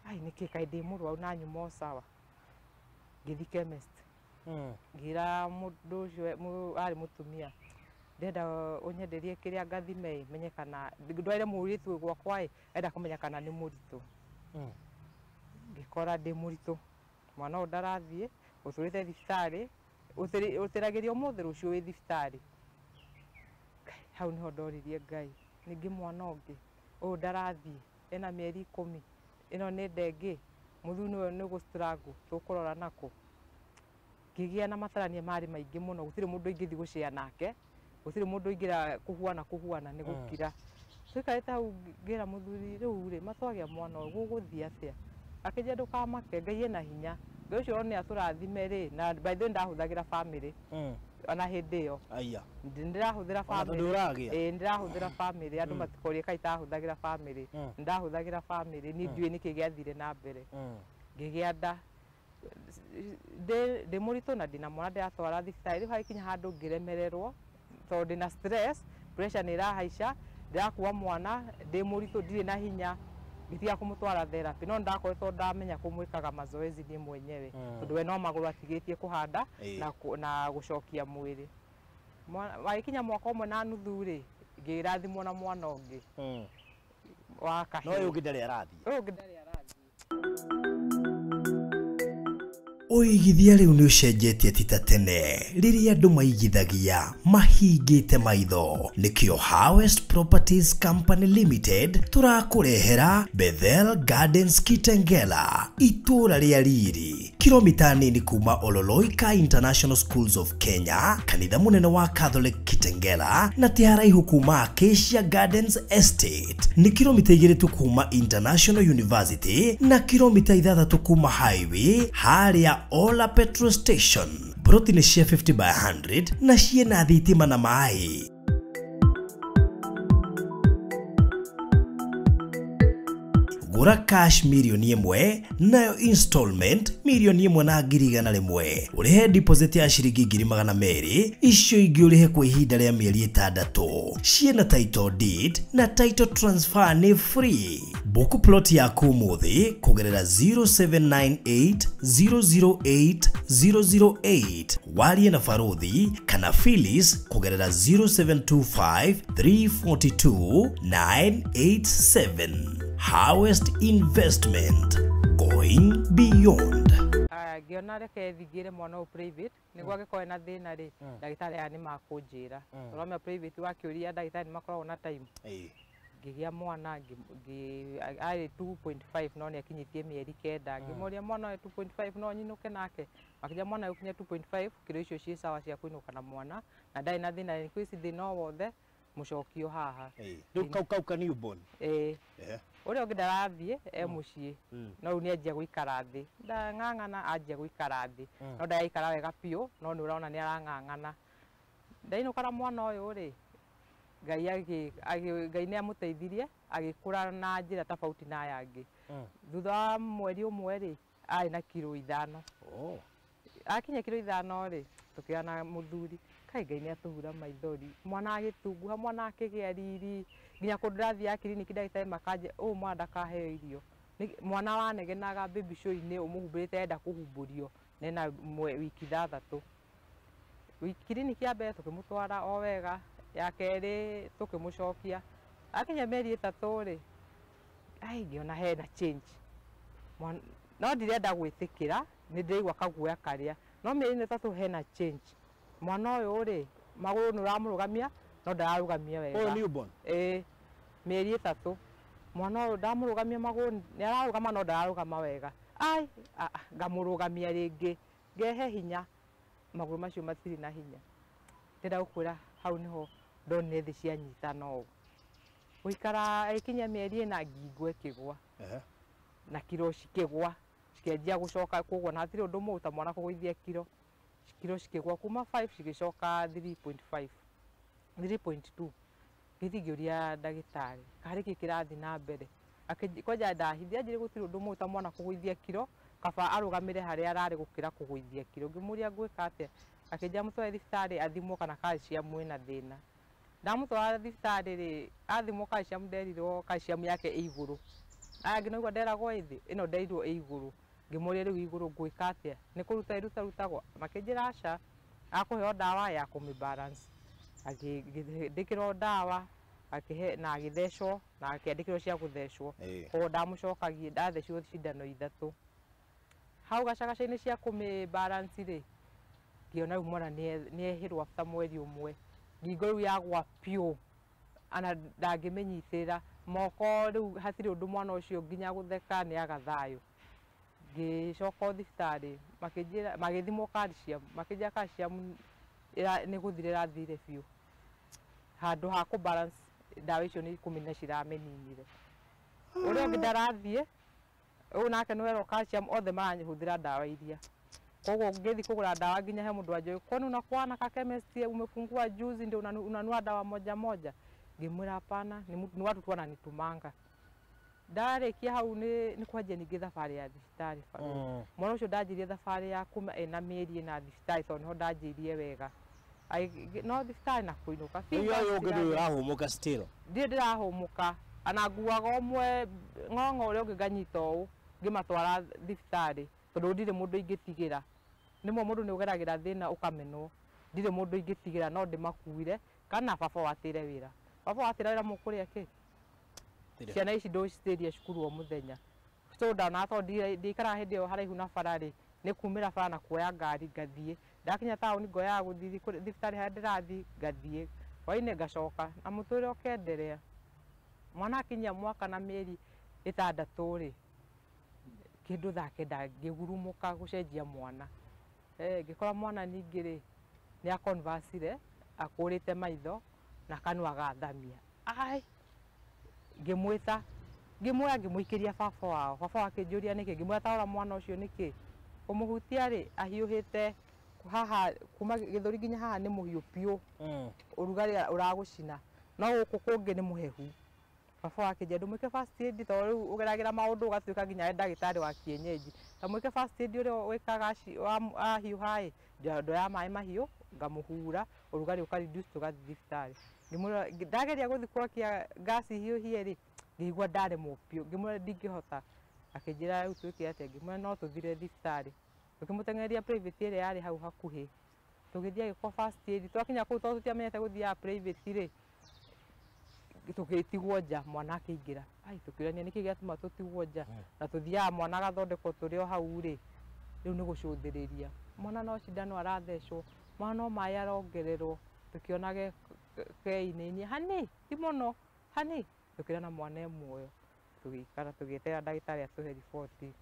Ai nĩkĩ kaĩ ndĩ mũrwaru na nyuma o sawa. Ngĩthiĩ chemist. Ngĩra mũndũ ũcio arĩ mũtumia, Ndĩrenda ũnyenderie kĩrĩa ngathime menye kana ndwaire mũirĩtu gwakwa ĩ enda kũmenya kana nĩ mũritũ. Ngĩkora ndĩ mũritũ, mwana ũyũ ndarathiĩ, ũtũrĩte thibitarĩ, ũtĩragĩria ũmũthĩ rũciũ wĩ thibitarĩ. Ngai, hau nĩho ndoririe Ngai, ningĩ mwana ũngĩ ũyũ ndarathiĩ ena mĩeri 10, ĩno nĩ nda ĩngĩ, mũthuri nĩwe nĩ gũ struggle tũkũrora nakũ. Ngĩgĩa na matarania marĩ maingĩ mũno, gũtirĩ mũndũ ingĩthiĩ gũcea nake, gũtirĩ mũndũ ingĩra kũhuana kũhuana nĩ gũkira. Tũikarĩte hau ngĩra mũthuri rĩu rĩ matwagĩa mwana ũyũ gũgũthiĩ atĩa? Akĩnjĩra ndũkamake, Ngai ena hinya, Ngai ũcio nĩ atũrathime rĩ, na by the way ndahũthagĩra family ona hĩndĩ ĩyo. Aya. Ndĩrahũthĩra Ona tondũ family. ũragĩa. Ĩĩ ndĩrahũthĩra family, andũ matikorie kaĩ itahũthagĩra family. Ndahũthagĩra family, niĩ ndiũĩ nĩkĩ gĩathire na mbere. Ngĩgĩa nda. Ndĩ mũritũ na ndĩna mwana ndĩratwara thibitarĩ, rĩu hagĩkinya handũ ngĩremererwo tondũ ndĩna stress, pressure nĩ ĩrahaica, ndĩrakua mwana, ndĩ mũritũ ndirĩ na hinya, ngĩtiga kũmũtwara therapy, no nĩndakoretwo ndamenya kũmwĩkaga mazoezi niĩ mwenyewe, tondũ we no magũrũ atigĩtie kũhanda na gũcokia mwĩrĩ. Wagĩkinya mwaka ũmwe na nuthu rĩ, ngĩrathimwo na mwana ũngĩ wa kahĩĩ. No ũyũ ũngĩ ndarĩ arathiĩ. Ũyũ ũngĩ ndarĩ arathiĩ. Ũigithia rĩu nĩ ũcenjetie ti ta tene rĩrĩa andũ maigithagia mahingĩte maitho. Nĩkĩo Harvest Properties Company Limited tũrakũrehera Bethel Gardens Kitengela, itũũra rĩa riri, kilomita nini kuma Ololoika International Schools of Kenya, kanitha mũnene wa Catholic Kitengela, na ti haraihu kuma Acacia Gardens Estate. Nĩ kilomita 2 tu kuma International University na kilomita 6 kuma highway harĩa Ola Petrol Station. Broti nĩ cia 50 by 100 na ciĩna thitima na maĩ. Gũra cash 1 million nayo installment 1,100,000. Ũrĩhe deposit ya ciringi 200,000, icio ingĩ ũrĩhe kwa ihinda rĩa mĩeri 6. Ciĩna title deed na title transfer nĩ free. Book plot yaku ũmũthĩ kũgerera 0798 008 008, warie na Baruthi kana Phyllis kũgerera 0725 342 987. Harvest Investment, going beyond. Aya, ngĩona reke thingĩre mwana ũyũ private nĩguo angĩkorwo ena thĩna rĩ, ndagĩtarĩ aya nĩ makũnjĩra. Ũramenya private wakĩũria ndagĩtarĩ nĩ makoragwo na time. Ngĩgĩa mwana arĩ 2.5 no nĩ akinyĩtie mĩeri 9. Ngĩmũria mwana ũyũ 2.5 no nyinũke nake, makĩnjĩra mwana ũyũ kinya 2.5 kiro icio ciĩ sawa cia kũinũka na mwana na ndarĩ na thĩna, nĩ kwĩ thĩna o wothe mũcokio haha. Rĩu kau ka newborn. Ĩĩ. Ũrĩa ũngĩ ndarathiĩ e mũciĩ, no rĩu nĩanjia gũikara thĩ, ndang'ang'ana anjia gũikara thĩ, no ndaraikara wega biũ, no nĩ ũrona nĩ arang'ang'ana. Ndainũka na mwana ũyũ rĩ, Ngai nĩ amũteithirie agĩkũra na njĩra tofauti na aya angĩ. Thutha wa mweri ũmwe rĩ, arĩ na kiro 5. Akinya kiro 5 rĩ, tũkĩoya na mũthuri, kai Ngai nĩ atũhura maithori, mwana agĩtunguha, mwana akĩgĩa riri, nginya kũndũ ndĩrathiaga kiriniki ndagĩtarĩ makanjĩra ũyũ mwana ndakaheo irio. Mwana wanegenaga baby show-inĩ ũmũhumbĩrĩte enda kũhumbũrio na ena wiki 6. Kiriniki ya mbere tũkĩmũtwara o wega, ya kerĩ tũkĩmũcokia. Akinya mĩeri 3 rĩ, ai ngĩona hena change. No ndirenda gwĩtĩkĩra, nĩ ndĩraigua kaguoya karĩa, no mĩeri 3 hena change. Mwana ũyũ rĩ, magũrũ nĩ ũramũrũgamia no ndararũgamia wega. Ũyũ newborn? Ĩĩ, mĩeri 3. Mwana ũyũ ndamũrũgamia magũrũ, nĩ ararũgama no ndararũgama wega. Ai, ngamũrũgamia rĩngĩ, ngehe hinya, magũrũ macio matirĩ na hinya. Ndĩrenda gũkwĩra hau nĩho ndonire thĩ cianyitana ũguo. Gũikara ĩkinya mĩeri 4 ngingo ĩkĩgwa. Na kiro cikĩgwa, cikĩanjia gũcoka kũgwa, na hatirĩ ũndũ mũũru ta mwana kũgũithia kiro. Kiro cikĩgwa kuma 5 cigĩcoka 3.5, 3.2. Ngĩthiĩ ngĩũria ndagĩtarĩ, karĩ kĩ kĩrathiĩ na mbere? Kwanja ndahithia anjĩrire gũtirĩ ũndũ mũũru ta mwana kũgũithia kiro, kaba arũgamĩre harĩa ararĩ gũkĩra kũgũithia kiro. Ngĩmũria ngwĩka atĩa? Akĩnjĩra mũtware thibitarĩ athimwo kana calcium ĩna thĩna. Ndamũtwara thibitarĩ rĩ, athimwo calcium nderirwo calcium yake ĩ igũrũ. Aya angĩ naigua nderagwo ĩ thĩ, ĩno nderirwo ĩ igũrũ. Ngĩmũria rĩu igũrũ ngwĩka atĩa? Nĩ kũruta ĩrutarutagwo? Makĩnjĩra aca, akũheo ndawa ya kũmĩ balance. Agĩndĩkĩrwo ndawa akĩhe na agĩthecwo na akĩandĩkĩrwo cia gũthecwo. Koguo ndamũcokagia ndathecirwo cindano 3. Hau gacagaca-inĩ cia kũmĩ balance rĩ, ngĩona rĩu mwana nĩehĩrwo after mweri ũmwe. Ngingo rĩu yagwa piũ ana ndangĩmĩnyitĩrĩra moko rĩu hatirĩ ũndũ mwana ũcio nginya gũtheka nĩ aga thayũ. Ngĩcoka thibitarĩ makĩnjĩra magĩthimwo calcium, makĩnjĩra calcium nĩ gũthira ĩrathirire biũ. Handũ ha kũ balance ndawa icio nĩ 10 ciramĩninire. Ũrĩa ũngĩ ndarathiĩ ũyũ nake nĩwerwo calcium othe marahũthĩra ndawa iria. Koguo ngĩthiĩ kũgũra ndawa nginya he mũndũ wanjũĩ kwani unakuwa na ka chemist umefungua juzi ndio unanua dawa moja moja. Ngĩmwĩra hapana, ni watu tu wananitumanga. Ndarĩkia hau nĩ kwanjia ningĩ thabarĩ ya thibitarĩ. Mwana ũcio ndanjirie thabarĩ ya kuma ena mĩeri ĩna thibitarĩ tondũ nĩho ndanjirie wega. No thibitarĩ na kũinũka. Rĩu ũyũ ũngĩ ndũrĩ ũrahũmũka still. Ndirĩ ndĩrahũmũka. Ana nguaga ũmwe ng'ong'o ũrĩa ũngĩ nganyita ũũ ngĩmatwara thibitarĩ tondũ ndirĩ mũndũ ingĩtigĩra. Nĩmwe mũndũ nĩ ũgeragĩra thĩna ũkamenwo. Ndirĩ mũndũ ingĩtigĩra no ndĩmakuire kana baba watĩre wĩra. Baba watĩre wĩra mũkũrĩa kĩ? Ciana ici ndũcitĩrie cukuru o mũthenya. So ndona tondũ ndikaraga hĩndĩ ĩyo haraihu na bara rĩ, nĩ kumĩra bara na kuoya ngari ngathiĩ. Ndakinya taũni ngoyaga gũthiĩ thibitarĩ harĩa ndĩrathiĩ ngathiĩ. Hwainĩ ngacoka na mũtũrĩre ũkenderea. Mwana akinyia mwaka na mĩeri 6 rĩ, kĩndũ thaa 9 ngĩgurumũka gũcenjia mwana. Ngĩkora mwana ningĩ rĩ, nĩ aconversire akũrĩte maitho na kanua agathamia. Ai! Ngĩmwĩta, ngĩmuoya ngĩmũikĩria baba wao. Baba wao akĩnjũria nĩkĩ, ngĩmwĩra ta rora mwana ũcio nĩkĩ. Kũmũhutia rĩ, ahiũhĩte haha kuma gĩthũri nginya haha nĩ mũhiũ piũ. Ũrugarĩ ũragũcina. No gũkũ kũngĩ nĩ mũhehu. Baba wao akĩnjĩra ndũmwĩke first aid tondũ rĩu ũgeragĩra maũndũ ũgatuĩka nginya we ndagĩtarĩ wa kienyeji. Ta mwĩke first aid ũrĩa wĩkaga ahiũha ĩ, ndoya maĩ mahiũ ngamũhura, ũrugarĩ ũka reduce tũgathiĩ thibitarĩ. Ngĩmwĩra ndageria gũthiĩ gwakia ngasi hiũhie rĩ, ngĩigua ndaremwo biũ, ngĩmwĩra ndingĩhota. Akĩnjĩra rĩu twĩke atĩa, ngĩmwĩra no tũthire thibitarĩ. Tũkĩmũteng'eria private ĩrĩa yarĩ hau hakuhĩ. Tũgĩthiĩ agĩkwo first aid. Twakinya kũu tondũ tũtiamenyete gũthiaga private rĩ, tũgĩtigwo nja, mwana akĩingĩra. Ai, tũkĩũrania nĩkĩ gĩatũma tũtigwo nja na tũthiaga mwana agathondekwo tũrĩ o hau rĩ, rĩu nĩ gũcũthĩrĩria. Mwana no cindano arathecwo, mwana no maĩ arongererwo, tũkĩona keinĩinie hani ti mũno hani, tũkĩrana mwana e muoyo. Tũgĩikara tũgĩeterera ndagĩtarĩ atũhe riboti.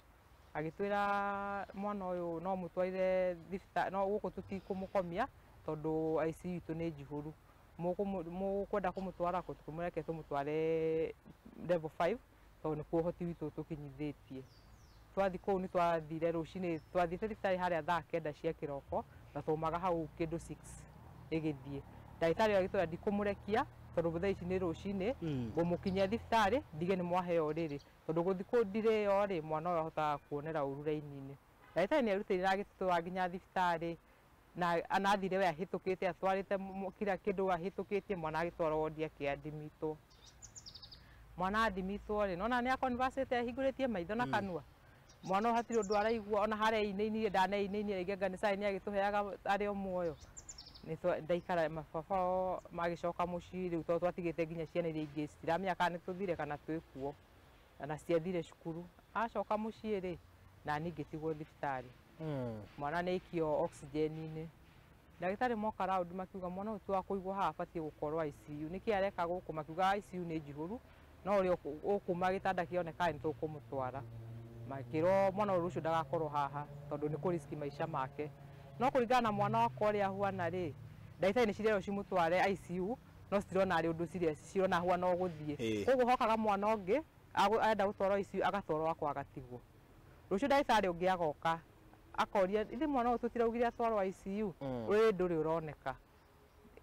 Agĩtwĩra mwana ũyũ no mũtwarire thibitarĩ, no gũkũ tũtikũmũkomia tondũ ICU itũ nĩ njihũru. Mũkwenda kũmũtwara kũ? Tũkĩmwĩra reke tũmũtware level 5 tondũ nĩkuo ũhoti witũ tũkinyithĩtie. Twathiĩ kũu nĩ twathire rũcinĩ, twathiĩte thibitarĩ harĩa thaa 9 cia kĩroko na twaumaga hau kĩndũ 6 ĩgĩthiĩ. Ndagĩtarĩ ũyũ agĩtwĩra ndikũmũrekia tondũ thaa ici nĩ rũcinĩ, ngũmũkinyia thibitarĩ ndige nĩ mwaheo rĩrĩ tondũ gũthiĩ kũu ndirĩo rĩ, mwana ũyũ ahotaga kuonera ũru raini-inĩ. Ndagĩtarĩ nĩ erutĩire na agĩtũtwara nginya thibitarĩ na anathire we ahĩtũkĩte atwarĩte kila kĩndũ ahĩtũkĩtie, mwana agĩtwarwo wondi akĩandimitwo. Mwana andimitwo rĩ, nona nĩ aconversite ahingũrĩtie maitho na kanua. Mwana ũyũ hatirĩ ũndũ araigua ona harĩa ainainie ndanainainie rĩngĩ anga nĩ cai nĩ agĩtũheaga arĩ o muoyo. Ndaikara mababa o magĩcoka mũciĩ rĩu tondũ twatigĩte nginya ciana iria ingĩ citiramenya kana nĩ tũthire kana twĩ kuo. Na ciathire cukuru. Acoka mũciĩ rĩ, na niĩ ngĩtigwo thibitarĩ. Mwana nĩ aikio oxygen-inĩ. Ndagĩtarĩ moka round makiuga mwana ũyũ ti wa kũigwo haha abatiĩ gũkorwo ICU. Nĩkĩ areka gũkũ? Makiuga ICU nĩ njihũru, no ũrĩa ũkuma gĩtanda kĩoneka nĩ tũkũmũtwara. Makĩrwo mwana ũyũ rũciũ ndagakorwo haha tondũ nĩ kũ risk maica make. No kũringana na mwana wakwa ũrĩa ahuana rĩ, ndagĩtarĩ nĩ cirerwo cimũtware ICU, no citirona arĩ ũndũ serious, cirona ahuana o gũthiĩ. Koguo hokaga mwana ũngĩ arenda gũtwarwo ICU agatwarwo akwa agatigwo. Rũciũ ndagĩtarĩ ũngĩ agoka akoria ithe mwana ũyũ tũtiraugire atwarwo ICU, ũrĩ ndũrĩ ũroneka.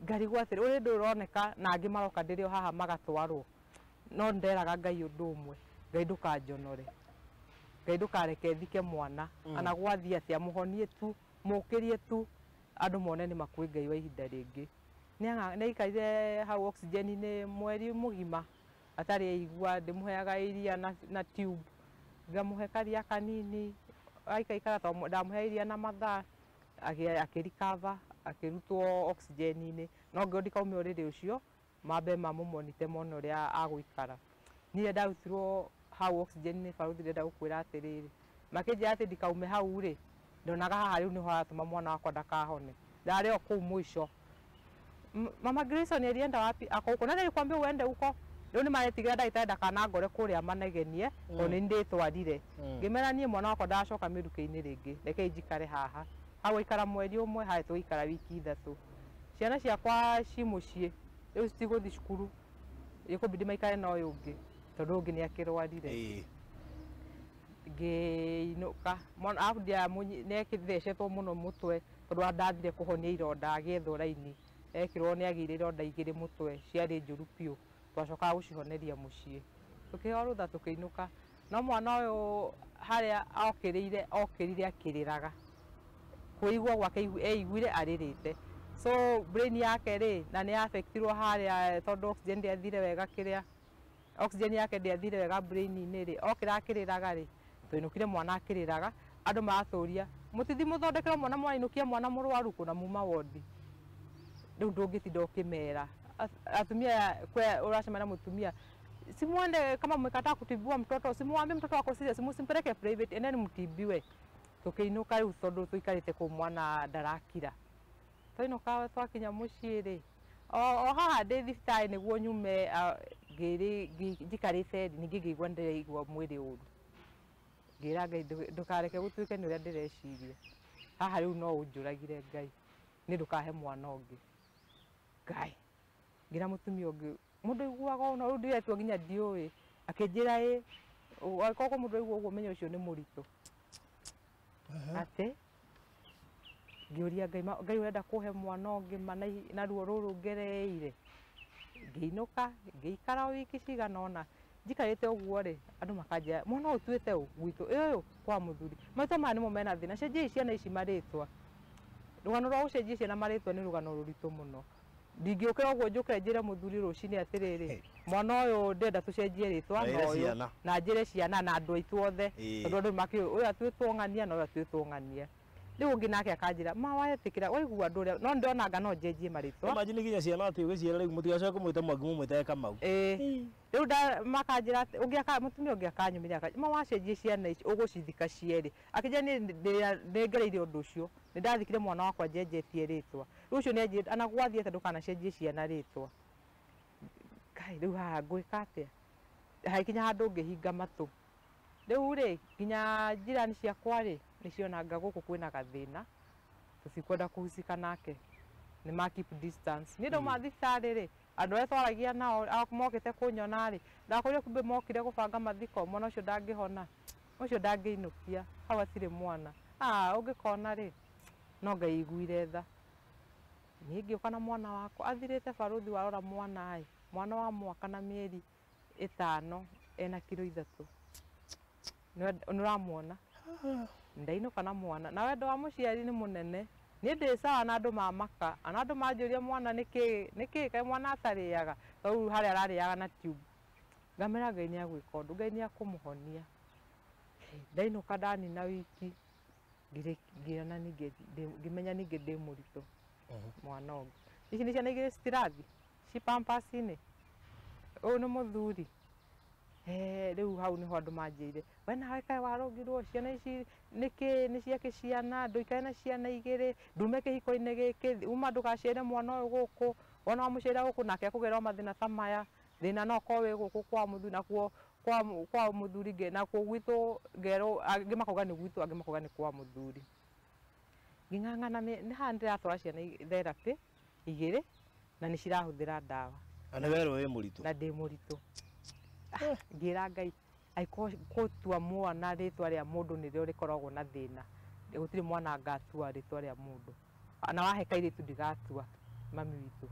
Ngarigwo atĩrĩ, ũrĩ ndũrĩ ũroneka na angĩ maroka ndĩrĩ o haha magatwarwo. No nderaga Ngai ũndũ ũmwe, Ngai ndũkanjonore, Ngai ndũkareke thike mwana, ana gwathiĩ atĩa, mũhonie tu, mũkĩrie tu, andũ mone nĩ makwĩ Ngai wa ihinda rĩngĩ. Nĩ aikarire hau oxygen-inĩ mweri mũgima atarĩ aigua, ndĩmũheaga iria na tube, ngamũhe karia kanini, aikaikara tondũ ndamũhe iria na mathaa, akĩrikava, akĩrutwo oxygen-inĩ. No ngĩrwo ndikaume ũrĩrĩ ũcio mambe mamũmonite mone ũrĩa agũikara. Niĩ ndarutirwo hau oxygen-inĩ barũthi ndĩrenda gũkwĩra atĩrĩrĩ, makĩnjĩra atĩ ndikaume hau rĩ, ndonaga haha rĩu nĩho haratũma mwana wakwa ndakahone. Ndarĩ o kũu mũico. Mama Grayson alienda wapi? Ako huko. Nani alikwambia uende huko? Rĩu nĩ maretigĩra ndagĩtarĩ ndakanangore kũrĩa manegenie tondũ nĩ ndĩtwarire. Ngĩmera niĩ mwana wakwa ndagacoka mĩrukĩ-inĩ rĩngĩ, rekei njikare haha. Hau aikara mweri ũmwe, harĩ tũgĩikara wiki 3. Ciana ciakwa ci mũciĩ, rĩu citigũthiĩ cukuru, ĩkũbidi maikare na ũyũ ũngĩ tondũ ũngĩ nĩ akĩrwarire. Ngĩinũka mwana arabu nĩathecetwo mũno mũtwe tondũ ndathire kũhonia ironda agĩethwo raini, ekĩrwo nĩ agĩire ironda 2 mũtwe ciarĩ njũru biũ, twacokaga gũcihoneria mũciĩ. Tũkĩheo rũtha tũkĩinũka, no mwana ũyũ harĩa okĩrĩire okĩrire akĩrĩraga, kũigua gwake eiguire arĩrĩte. So brain yake rĩ na nĩ affectirwo harĩa tondũ oxygen ndĩathire wega kĩrĩa oxygen yake ndĩathire wega brain-inĩ rĩ, okĩra akĩrĩraga rĩ, twainũkire mwana akĩrĩraga, andũ maratũria mũtithi mũthondekere mwana mwainũkia mwana mũrwaru kũna muma wodi. Rĩu ndũngĩtinda ũkĩmera atumia kwe ũracemania na mũtumia, simuende kama mmekataa kutibiwa mtoto, simuambie mtoto wako serious, musimpeleke private, endeni mtibiwe. Tũkĩinũka rĩu tondũ tũikarĩte kũu mwana ndarakira. Twainũka twakinya mũciĩ rĩ, o haha ndĩ thibitarĩ nĩguo nyume njikarĩte ningĩ ngĩigua ndĩraigua mwĩrĩ ũru. Ngĩra Ngai ndũkareke gũtuĩke nĩ ũrĩa ndĩreciria. Haha rĩu no ũnjũragire Ngai, nĩ ndũkahe mwana ũngĩ. Ngai, ngĩra mũtumia ũngĩ, mũndũ aiguaga ũũ na rĩu ndĩretua nginya ndiũĩ, akĩnjĩra ĩ, angĩkorwo mũndũ aigua ũguo menya ũcio nĩ mũritũ. Atĩ ngĩũria Ngai, Ngai ũrenda kũhe mwana ũngĩ ma na ruo rũrũ ngereire. Ngĩinũka, ngĩikara o wiki cigana ũna, njikarĩte ũguo rĩ, andũ makanjĩra mwana ũyũ ũtuĩte ũ gwitũ, ĩ ũyũ kwa mũthuri. Marĩtwa maya nĩmo mena thĩna, cenjiai ciana ici marĩtwa. Rũgano rwa gũcenjia ciana marĩtwa nĩ rũgano rũritũ mũno. Ndingĩũkĩra ũguo njũke njĩre mũthuri rũcinĩ atĩrĩrĩ, mwana ũyũ ndĩrenda tũcenjie rĩtwa na ũyũ, na njĩre ciana na andũ aitũ othe, tondũ andũ makĩũĩ ũyũ atuĩtwo ng'ania na ũyũ atuĩtwo ng'ania. Rĩu ũngĩ nake akanjĩra ma wetĩkĩra waigua andũ ũrĩa, no ndĩronanga no njenjie marĩtwa. Imagine nginya ciana atĩ ũgĩciĩra rĩu mũtigacoke kũmwĩta Mwangi mũmwĩtage Kamau. Rĩu makanjĩra atĩ mũtumia ũngĩ akanyumĩria akanjĩra ma wacenjie ciana ici ũgũcithika cierĩ. Akĩnjĩra niĩ nĩngereire ũndũ ũcio, nĩndathikire mwana wakwa njenjetie rĩtwa. Rĩu ũcio nĩanjĩrĩte ona gwathiĩ atĩa ndũkanacenjie ciana rĩtwa. Ngai rĩu haha ngwĩka atĩa? Hagĩkinya handũ ngĩhinga matũ. Rĩu rĩ nginya njirani ciakwa rĩ nĩcionanga gũkũ kwĩna gathĩna, tũtikwenda kũhusika nake, nĩ ma keep distance. Niĩ ndauma thibitarĩ rĩ, andũ arĩa twaragia nao mokĩte kũnyona rĩ, ndakorire kumbe mokire gũbanga mathiko, mwana ũcio ndangĩhona, ũcio ndangĩinũkia, hau hatirĩ mwana. Ũngĩkona rĩ, no Ngai aiguire tha. Niĩ ngĩũka na mwana wakwa athirĩte barũthi warora mwana ĩ, mwana wa mwaka na mĩeri 5 ena kiro 3. Nĩ ũramuona? Ndainũka na mwana na wendo wa mũciari nĩ mũnene. Niĩ ndĩ sawa na andũ mamaka, ona andũ manjũria mwana nĩkĩ nĩkĩ kaĩ mwana atarĩaga, tondũ harĩa ararĩaga na tube. Ngamera Ngai nĩ agwĩka ũndũ, Ngai nĩ akũmũhonia. Ndainũka ndanina wiki, ngĩona ningĩ ngĩmenya ningĩ ndĩ mũritũ mwana ũngĩ. Ici nĩ ciana igĩrĩ citirathi ci pampers-inĩ, ũyũ nĩ mũthuri. Rĩu hau nĩho andũ manjĩrire, we nawe kaĩ warũngirwo ciana ici nĩkĩ nĩ ciake ciana, ndũikare na ciana 2, ndume kĩhiko-inĩ gĩkĩ, uma ndũgaciare mwana ũyũ gũkũ, wona wamũciarĩra gũkũ nake akũgerera mathĩna ta maya, thĩna no ũkorwo wĩ gũkũ kwa mũthuri nakuo kwa mũthuri nakuo gwitũ ngerwo angĩ makauga nĩ gwitũ angĩ makauga nĩ kwa mũthuri. Ngĩng'ang'ana nĩ haha ndĩratwara ciana therapy 2 na nĩ cirahũthĩra ndawa. Na nĩ werwo wĩ mũritũ? Na ndĩ mũritũ. Ngĩra Ngai angĩkorwo gũtua mwana rĩtwa rĩa mũndũ nĩrĩo rĩkoragwo na thĩna, gũtirĩ mwana ngatua rĩtwa rĩa mũndũ. Na wahe kairĩtu ndigatua mami witũ.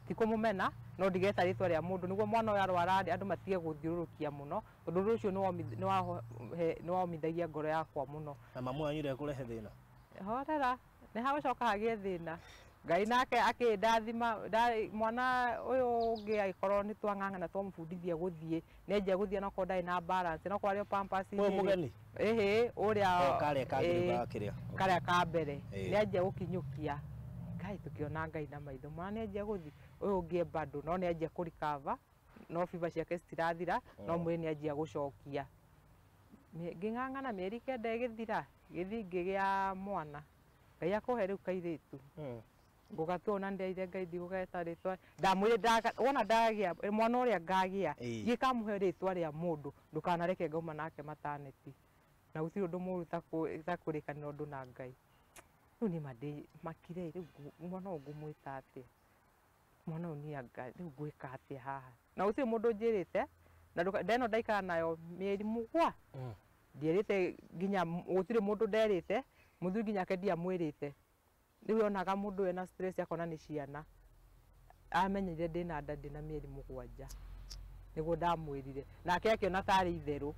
Ti kũmũmena no ndigeta rĩtwa rĩa mũndũ nĩguo mwana ũyũ arwara rĩ andũ matige gũthiũrũrũkia mũno, tondũ ũndũ ũcio nĩwomithagia ngoro yakwa mũno. Na mamu wanyu ndekũrehe thĩna? Horera, nĩ hagũcoka hagĩe thĩna. Ngai nake akĩndathima, mwana ũyũ ũngĩ agĩkorwo nĩ twang'ang'ana twamũbundithia gũthiĩ, nĩanjia gũthiĩ onakorwo ndarĩ na balance, onakorwo arĩ o pampers-inĩ Ũyũ rĩ. mũgeni? Ĩhĩ, ũrĩa O karĩa kangĩ ga kĩrĩa. Karĩa ka mbere. Ĩĩ. Nĩanjia gũkinyũkia. Ngai tukiona Ngai na maitho mwana nĩ anjia gũthi ũyũ ũngĩ bado no nĩ anjia kũrikava no fever ciake citirathira no mwĩrĩ nĩ anjia gũcokia. Ngĩng'ang'ana mĩeri 9 ĩgĩthira gĩthi ngĩgĩa mwana. Ngai akũhe rĩu kairĩtu. Ngũgatua ona ndeire Ngai ndigũgeta rĩtwa ndamwĩrire wona ndagĩa mwana ũrĩa ngagĩa gĩkamũhe rĩtwa rĩa mũndũ ndũkanareke ngauma nake mataneti na gũtirĩ ũndũ mũũru ta kũrĩkanĩra ũndũ na Ngai. Rĩu niĩ mandĩ makire rĩu mwana ũyũ ngũmwĩta atĩa, mwana ũyũ nĩ anga rĩu ngwĩka atĩa haha, na gũtirĩ mũndũ njĩrĩte na ndeno ndaikara nayo mĩeri 7 ndierĩte nginya gũtirĩ mũndũ nderĩte mũthuri nginya ake ndiamwĩrĩte. Rĩu onaga mũndũ ena stress akona nĩ ciana amenyire ndĩna nda ndĩna mĩeri 7 nĩguo ndamwĩrire nake akĩona tarĩ itherũ.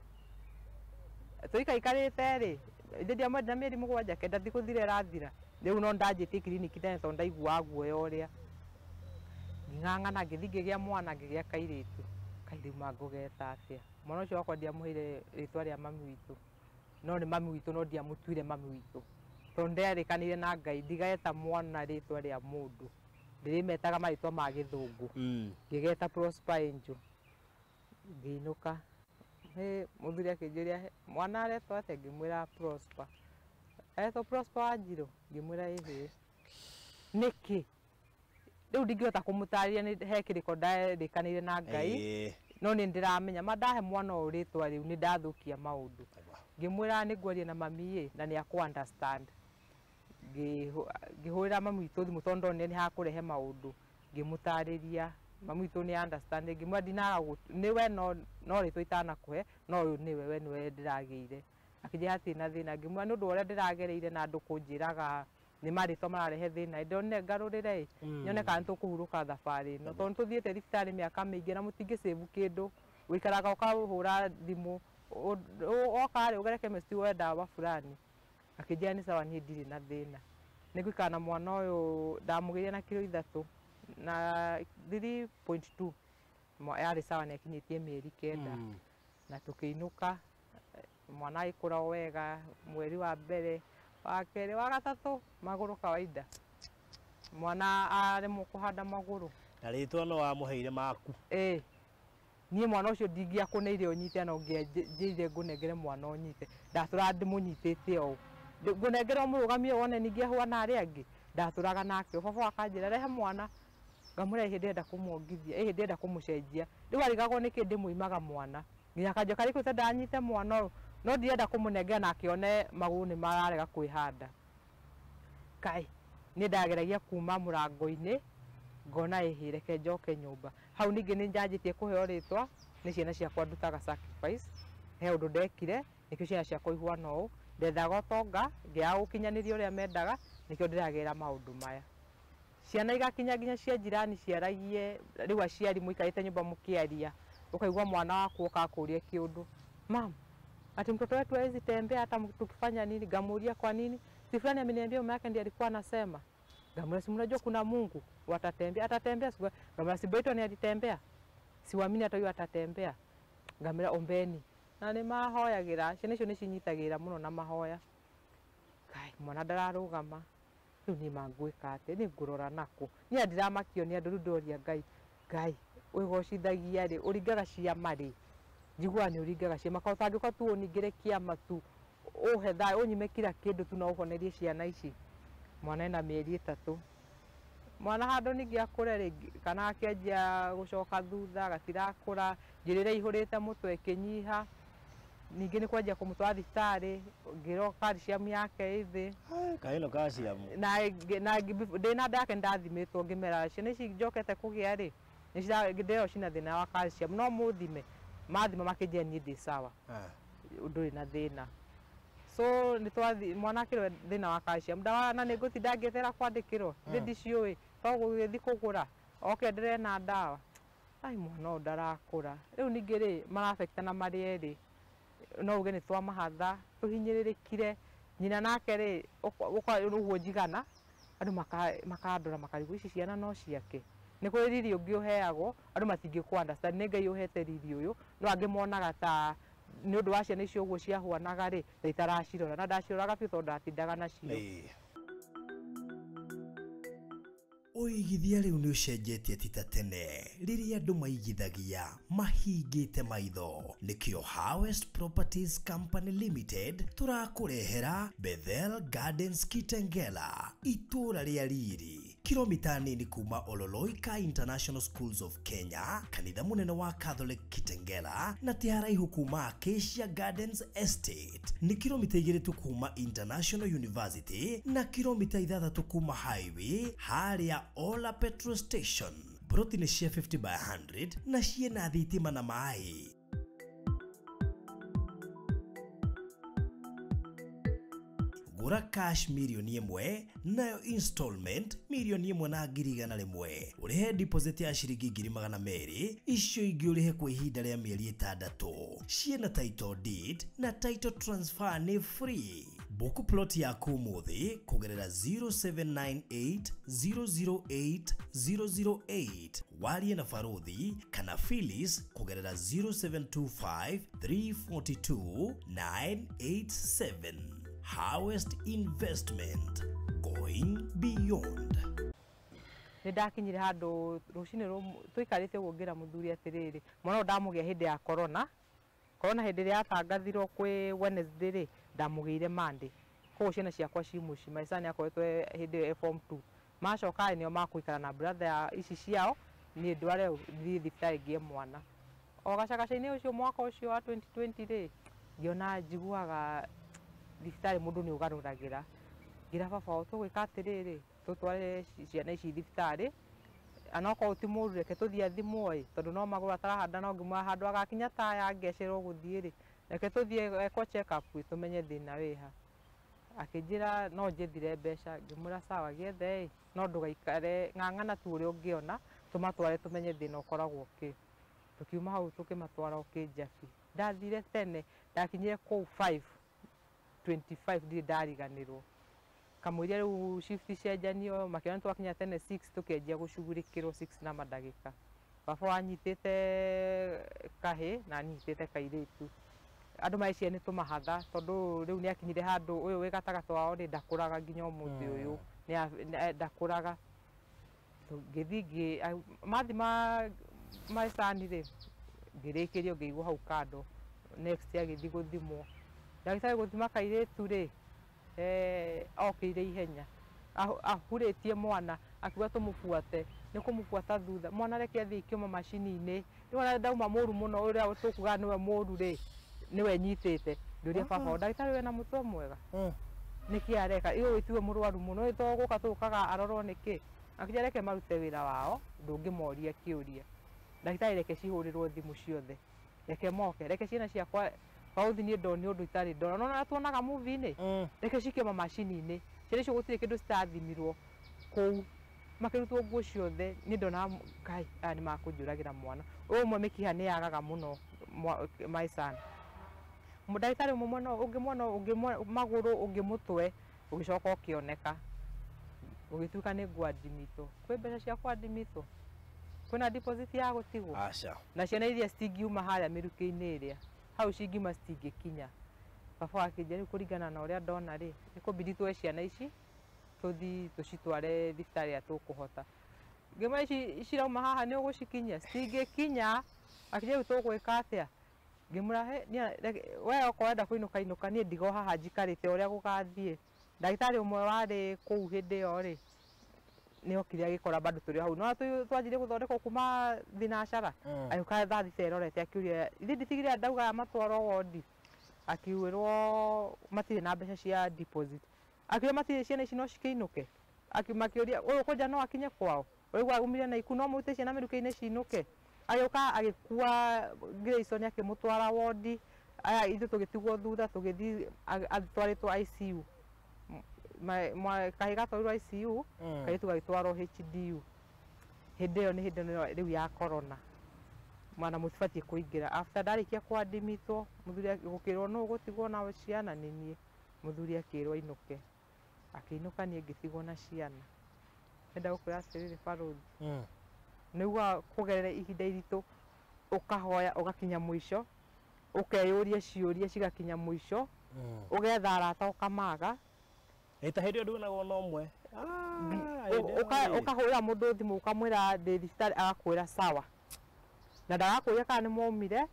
Tũikaikarĩte rĩ ithe ndiamwendire na mĩeri 7 kenda thikũthira ĩrathira rĩu no ndanjĩtie kiriniki tene tondũ ndaiguaga guoya ũrĩa. Ngĩng'ang'ana ngĩthiĩ ngĩgĩa mwana ngĩgĩa kairĩtu. Kai rĩu mangũgeta atĩa, mwana ũcio wakwa ndiamũheire rĩtwa rĩa mami witũ no nĩ mami witũ no ndiamũtuire mami witũ tondũ nderĩkanĩire na Ngai ndigeta mwana rĩtwa rĩa mũndũ ndĩrĩmetaga marĩtwa ma gĩthũngũ. Ngĩgeta Prosper Angel ngĩinũka. Mũthuri akĩnjũria mwana aretwo atĩa, ngĩmwĩra Prosper. Aretwo Prosper Wanjirũ, ngĩmwĩra ĩhĩ. Nĩkĩ rĩu ndingĩhota kũmũtarĩria nĩ he kĩrĩko nderĩkanĩire na Ngai no nĩ ndĩramenya ma ndahe mwana ũyũ rĩtwa rĩu nĩ ndathũkia maũndũ. Ngĩmwĩra nĩ ngwaria na mami ĩ na nĩ akũ understand. Ngĩhũrĩra mami witũ thimũ tondũ ndonire nĩ hakũrehe maũndũ ngĩmũtarĩria mami witũ nĩ understand ngĩmwĩra ndinaga nĩwe no rĩtwa itanakũhe no ũyũ nĩwe we nĩwe ndĩragĩire. Akĩnjĩra hatirĩ na thĩna ngĩmwĩra nĩ ũndũ wa ũrĩa ndĩragereire na andũ kũnjĩraga nĩ marĩtwa mararehe thĩna ndonire ngarũrĩre ĩ nyone kana nĩtũkũhurũka thabarĩ ĩno tondũ nĩtũthiĩte thibitarĩ mĩaka mĩingĩ na mũtingĩ save kĩndũ ũikaraga ũkahũra thimũ woka rĩ ũgere chemist woe ndawa fulani. Akĩnjĩra nĩ sawa niĩ ndirĩ na thĩna nĩngũikara na mwana ũyũ ndamũgĩire na kiro 3 na 3.2 yarĩ sawa nĩ akinyĩtie mĩeri 9 na tũkĩinũka mwana agĩkũra o wega mweri wa mbere wa kerĩ wa gatatũ magũrũ kawaida mwana aremwo kũhanda magũrũ. Na rĩtwa no wamũheire maku? Ĩĩ niĩ mwana ũcio ndingĩakũneire ũnyite no ngĩanjĩrire ngũnengere mwana ũnyite ndatũraga ndĩmũnyitĩte ũũ ngũnengere ũmũrũgamie wone ningĩ ahũana arĩa angĩ ndatũraga nake baba akanjĩra rehe mwana ngamũrehe hĩndĩ ndĩrenda kũmwongithia ĩhĩ ndĩrenda kũmũcenjia rĩu arigagwo nĩkĩ ndĩmũimaga mwana nginya akanjoka rĩu ta ndanyite mwana ũyũ no ndirenda kũmũnengera na akĩone magũrũ nĩ mararega kwĩhanda. Kai niĩ ndageragia kuma mũrango-inĩ ngona ĩhĩ reke njoke nyũmba. Hau ningĩ nĩ njanjĩtie kũheo rĩtwa nĩ ciana ciakwa ndutaga sacrifice he ũndũ ndekire nĩkĩo ciana ciakwa ihuana ũũ ndethaga ũtonga ngĩaga gũkinyanĩria ũrĩa mendaga nĩkĩo ndĩragera maũndũ maya. Ciana igakinya nginya cia jirani ciaragie rĩu aciari mũikarĩte nyũmba mũkĩaria ũkaigua mwana waku oka akũrie kĩũndũ mam ati mtoto wetu hawezi tembea hata tukifanya nini. Ngamuulia kwa nini, si fulani ameniambia mama yake ndiye alikuwa anasema. Ngamuulia si mnajua kuna Mungu watatembea atatembea siku. Ngamuulia si Brighton alitembea siwaamini hata huyo atatembea. Ngamwĩra ombeni na nĩ mahoyagĩra ciana icio nĩ cinyitagĩrĩra mũno na mahoya. Kai mwana ndararũgama rĩu niĩ mangwĩka atĩa nĩ ngũrora nakũ niĩ ndiramakio nĩ andũ rĩu ndoria Ngai Ngai wĩgocithagia rĩ ũringaga ciama rĩ njiguaga nĩ ũringaga ciama ka ũtangĩũka tu ũningĩre kĩama tu ũhe thayũ ũnyime kila kĩndũ tu na ũhonerie ciana ici. Mwana ena mĩeri 3 mwana handũ ningĩ akũre rĩngĩ kana akĩanjia gũcoka thutha gatirakũra njĩra ĩrĩa ihũrĩte mũtwe ĩkĩnyiha ningĩ nĩ kwanjia kũmũtwara thibitarĩ ngĩrwo calcium yake ĩ thĩ. Kaĩ ĩno calcium? Na ndĩna nda yake nĩndathimĩtwo ngĩmera ciana ici njokete kũgĩa rĩ ndĩrerwo cina thĩna wa calcium no mũthime mathima makĩnjĩra niĩ ndĩ sawa ndũrĩ na thĩna. So nĩtwathi mwana akĩrwo thĩna wa calcium ndawa na nĩngũtinda ngĩetera kwandĩkĩrwo ithe ndiciũĩ to gũgĩthiĩ kũgũra oke ndĩrena ndawa ai mwana ũyũ ndarakũra rĩu ningĩ rĩ marabekitana marĩ erĩ no uge nĩ twamahatha tũhinyĩrĩrĩkire nyina nake rĩ ũguo njigana andũ makandora makarigwo ici ciana no ciake nĩ kũrĩ riri ũngĩ ũheagwo andũ matingĩkũ understand nĩ Ngai ũhete riri ũyũ no angĩ monaga ta nĩ ũndũ wa ciana icio ũguo ciahuanaga rĩ ta itaracirora na ndaciroraga biũ tondũ ndatindaga nacio. Ũigithia rĩu nĩ ũcenjetie ti ta tene rĩrĩa andũ maigithagia mahingĩte maitho. Nĩkĩo Harvest Properties Company Limited tũrakũrehera Bethel Gardens Kitengela, itũũra rĩa riri, kilomita nini kuma Ololoika International Schools of Kenya, kanitha mũnene wa Catholic Kitengela, na ti haraihu kuma Acacia Gardens Estate. Nĩ kilomita 2 tu kuma International University na kilomita 6 kuma highway harĩa Ola Petrol Station. Broti nĩ cia 50 by 100 na ciĩna thitima na maĩ. Gũra cash 1,000,000 nayo installment 1,100,000. Ũrĩhe deposit ya ciringi 200,000, icio ingĩ ũrĩhe kwa ihinda rĩa mĩeri 6. Ciĩna title deed na title transfer nĩ free. Book plot yaku ũmũthĩ kũgerera 0798 008 008. Warie na Baruthi kana Phyllis kũgerera 0725 342 987. Harvest Investment, going beyond. Nĩ ndakinyire handũ rũcinĩ tũikarĩte ũguo ngĩra mũthuri atĩrĩrĩ, mwana ũyũ ndamũgĩa hĩndĩ ya corona. Corona hĩndĩ ĩrĩa yatangathirwo kwĩ Wednesday rĩ, ndamũgĩire Monday. Koguo ciana ciakwa ci mũciĩ, my son akoretwo hĩndĩ ĩyo e form 2. Macoka rĩ, nĩo makũikara na brother ya ici ciao, niĩ ndware thiĩ thibitarĩ ngĩe mwana. O gacagaca-inĩ ũcio mwaka ũcio wa 2020 rĩ, ngĩona njiguaga thibitarĩ mũndũ nĩ ũgarũragĩra. Ngĩra baba wao tũgwĩka atĩrĩrĩ, tũtware ciana ici thibitarĩ, anokorwo ti mũru reke tũthiĩ athimwo ĩ, tondũ no magũrũ atarahanda no ngĩmwĩra handũ agakinya taya ngecerwo gũthiĩ rĩ, reke tũthiĩ ekwo check up ĩ, tũmenye thĩna wĩha. Akĩnjĩra no njethire mbeca, ngĩmwĩra sawa gĩethe ĩ, no ndũgaikare ng'ang'ana tu ũrĩa ũngĩona, tũmatware tũmenye thĩna ũkoragwo kĩ. Tũkiuma hau tũkĩmatwara Kĩnjabi. Ndathire tene, ndakinyire kũu 5:25 ndirĩ ndariganĩrwo. Kamũiria rĩu shift cenjanio, makĩona twakinya tene 6 tũkĩanjia gũcugurĩkĩrwo 6 na mandagĩka. Baba wanyitĩte kahĩ na anyitĩte kairĩtu. Andũ mareciria nĩ tũmahatha tondũ rĩu nĩ akinyire handũ ũyũ wĩ gatagatĩ wao rĩ ndakũraga nginya ũmũthĩ ũyũ, ndakũraga. Ngĩthiĩ mathima my son rĩ, ngĩrĩkĩrio ngĩigwo hau kando. Next agĩthiĩ gũthimwo. Ndagĩtarĩ gũthima kairĩtu rĩ, okĩire ihenya. Ahurĩtie mwana akiuga tũmũbuate, nĩ kũmũbuata thutha. Mwana reke athiĩ ikĩuma macini-inĩ. Rĩu ona ndauma mũru mũno ũrĩa tũkuga nĩwe mũru rĩ, nĩwe nyitĩte. Ngĩũria baba wao, ndagĩtarĩ wĩna mũtwe mwega? Nĩkĩ areka? Ũyũ tiwe mũrwaru mũno, to gũka tũkaga arorwo nĩkĩ? Akĩnjĩra reke marute wĩra wao, ndũngĩmoria kĩũria. Ndagĩtarĩ reke cihũrĩrwo thimũ ciothe. Reke moke, reke ciana ciakwa bauthi niĩ ndonio ũndũ itarĩ ndona. Nĩwona ũrĩa tuonaga movie-inĩ? Reke cikĩoma macini-inĩ. Ciana icio gũtirĩ kĩndũ citathimirwo kũu. Makĩrutwo nguo ciothe, niĩ ndonaga Ngai aya nĩ makũnjũragĩra mwana. Ũyũ ũmwe mĩkiha nĩ yagaga mũno my son. Ndagĩtarĩ ũmwe mwena ũngĩ mwena ũngĩ magũrũ ũngĩ mũtwe, ũgĩcoka ũkĩoneka. Ũgĩtuĩka nĩ ngwandimitwo. Kwĩ mbeca cia kwandimitwo? Kwĩna deposit ya gũtigwo? Aca. Na ciana iria citingiuma harĩa mĩrukĩ-inĩ ĩrĩa, hau cingiuma citingĩkinya. Baba akĩnjĩra rĩu kũringana na ũrĩa ndona rĩ, nĩ kũbidi tuoe ciana ici tũthiĩ tũcitware thibitarĩ ĩrĩa tũkũhota. Ngĩmwĩra ici cirauma haha nĩ ũgũcikinyia? Citingĩkinya. Akĩnjĩra rĩu tũgwĩka atĩa? Ngĩmwĩra we okorwo ũrenda kũinũka inũka, niĩ ndigo haha njikarĩte ũrĩa gũgathiĩ. Ndagĩtarĩ ũmwe warĩ kũu hĩndĩ ĩyo rĩ, nĩ okire agĩkora bado tũrĩ hau. No twanjirie gũthondekwo kuma thinacara. Agĩũka thaa thita ĩrorete akĩũria, ithe nditigire ndauga matwarwo wondi. Akiuĩrwo matirĩ na mbeca cia deposit. Akiuga matirĩ ciana ici no cikĩinũke. Makĩũria ũyũ kwanja no akinye kwao. Ũyũ aumire na iku no mũrute ciana mĩrukĩ-inĩ cinũke. Agĩũka agĩkua Grayson akĩmũtwara wondi. Aya ithuĩ tũgĩtigwo thutha tũgĩthiĩ atwarĩtwo ICU. Kahĩ gatwarirwo ICU, kairĩtu gagĩtwarwo HDU. Hĩndĩ ĩyo nĩ hĩndĩ ĩno rĩu ya corona. Mwana mũtibatiĩ kũingĩra. After ndarĩkia kwandimitwo, mũthuri gũkĩrwo nũ ũgũtigwo na ciana nĩ niĩ. Mũthuri akĩrwo ainũke. Akĩinũka niĩ ngĩtigwo na ciana. Ndenda gũkwĩra atĩrĩrĩ barũthi. Nĩguo kũgerera ihinda iritũ, ũkahoya ũgakinya mũico, ũkeyũria ciũria cigakinya mũico, ũgetha arata ũkamaga. Ĩ ta hĩndĩ ĩyo nduonagwo na ũmwe Ũkahũrĩra mũndũ thimũ ũkamwĩra ndĩ thibitarĩ agakwĩra sawa na ndagakũria kana nĩ momire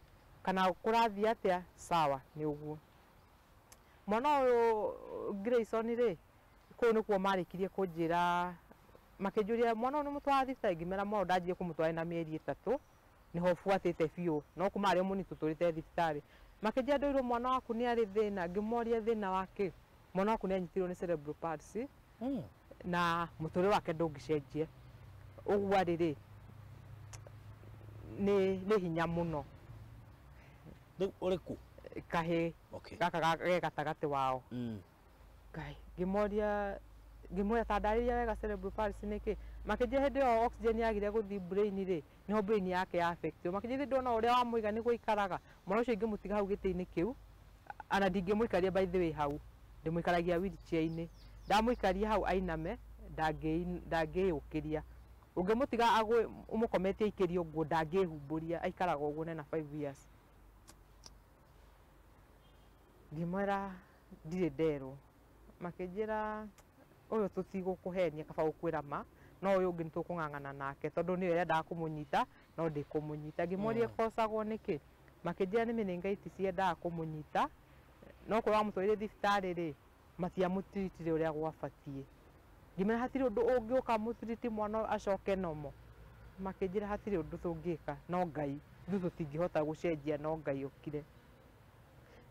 kana kũrathiĩ atĩa sawa nĩ ũguo. Mwana ũyũ Grayson rĩ kũu nĩkuo marĩkirie kũnjĩra makĩnjũria mwana ũyũ nĩ mũtwara thibitarĩ ngĩmera mwana ũyũ ndanjire kũmũtwara na mĩeri 3 nĩho buatĩte biũ no kuma arĩ o mũnini tũtũrĩte thibitarĩ. Makĩnjĩra ndũirwo mwana waku nĩ arĩ thĩna ngĩmoria thĩna wake mwana waku nĩ anyitirwo nĩ cerebral palsy na mũtũrĩre wake ndũngĩcenjia ũguo arĩ rĩ nĩ hinya mũno. Rĩu ũrĩ kũ? Kahĩ gaka ge gatagatĩ wao. Ngai ngĩmoria ngĩmwĩra ta ndarĩria wega cerebral palsy nĩkĩ makĩnjĩra hĩndĩ ĩyo oxygen yagire gũthiĩ brain rĩ nĩho brain yake ya affect makĩnjĩra ndona ũrĩa wamũiga nĩguo aikaraga mwana ũcio ingĩmũtiga hau gĩtĩ-inĩ kĩu ana ndingĩmũikaria by the way hau ndĩmũikaragia wheelchair-inĩ ndamũikaria hau ainame ndangĩyũkĩria ũngĩmũtiga agwe ũmũkometie aikĩrio nguo ndangĩhumbũria aikaraga ũguo nena 5 years. Ngĩmwĩra ndirĩ nderwo makĩnjĩra ũyũ tũtigũkũhenia kaba gũkwĩra ma no ũyũ ũngĩ nĩtũkũng'ang'ana nake tondũ nĩwe yendaga kũmũnyita no ndĩkũmũnyita. Ngĩmoria kocagwo nĩkĩ makĩnjĩra nĩ meningitis yendaga kũmũnyita no korwo wamũtwarire thibitarĩ rĩ matiamũtiritire ũrĩa gwabatiĩ. Ngĩmera hatirĩ ũndũ ũngĩũka mũtiriti mwana acoke nomo makĩnjĩra hatirĩ ũndũ tũngĩka no Ngai ithuĩ tũtingĩhota gũcenjia no Ngai okire.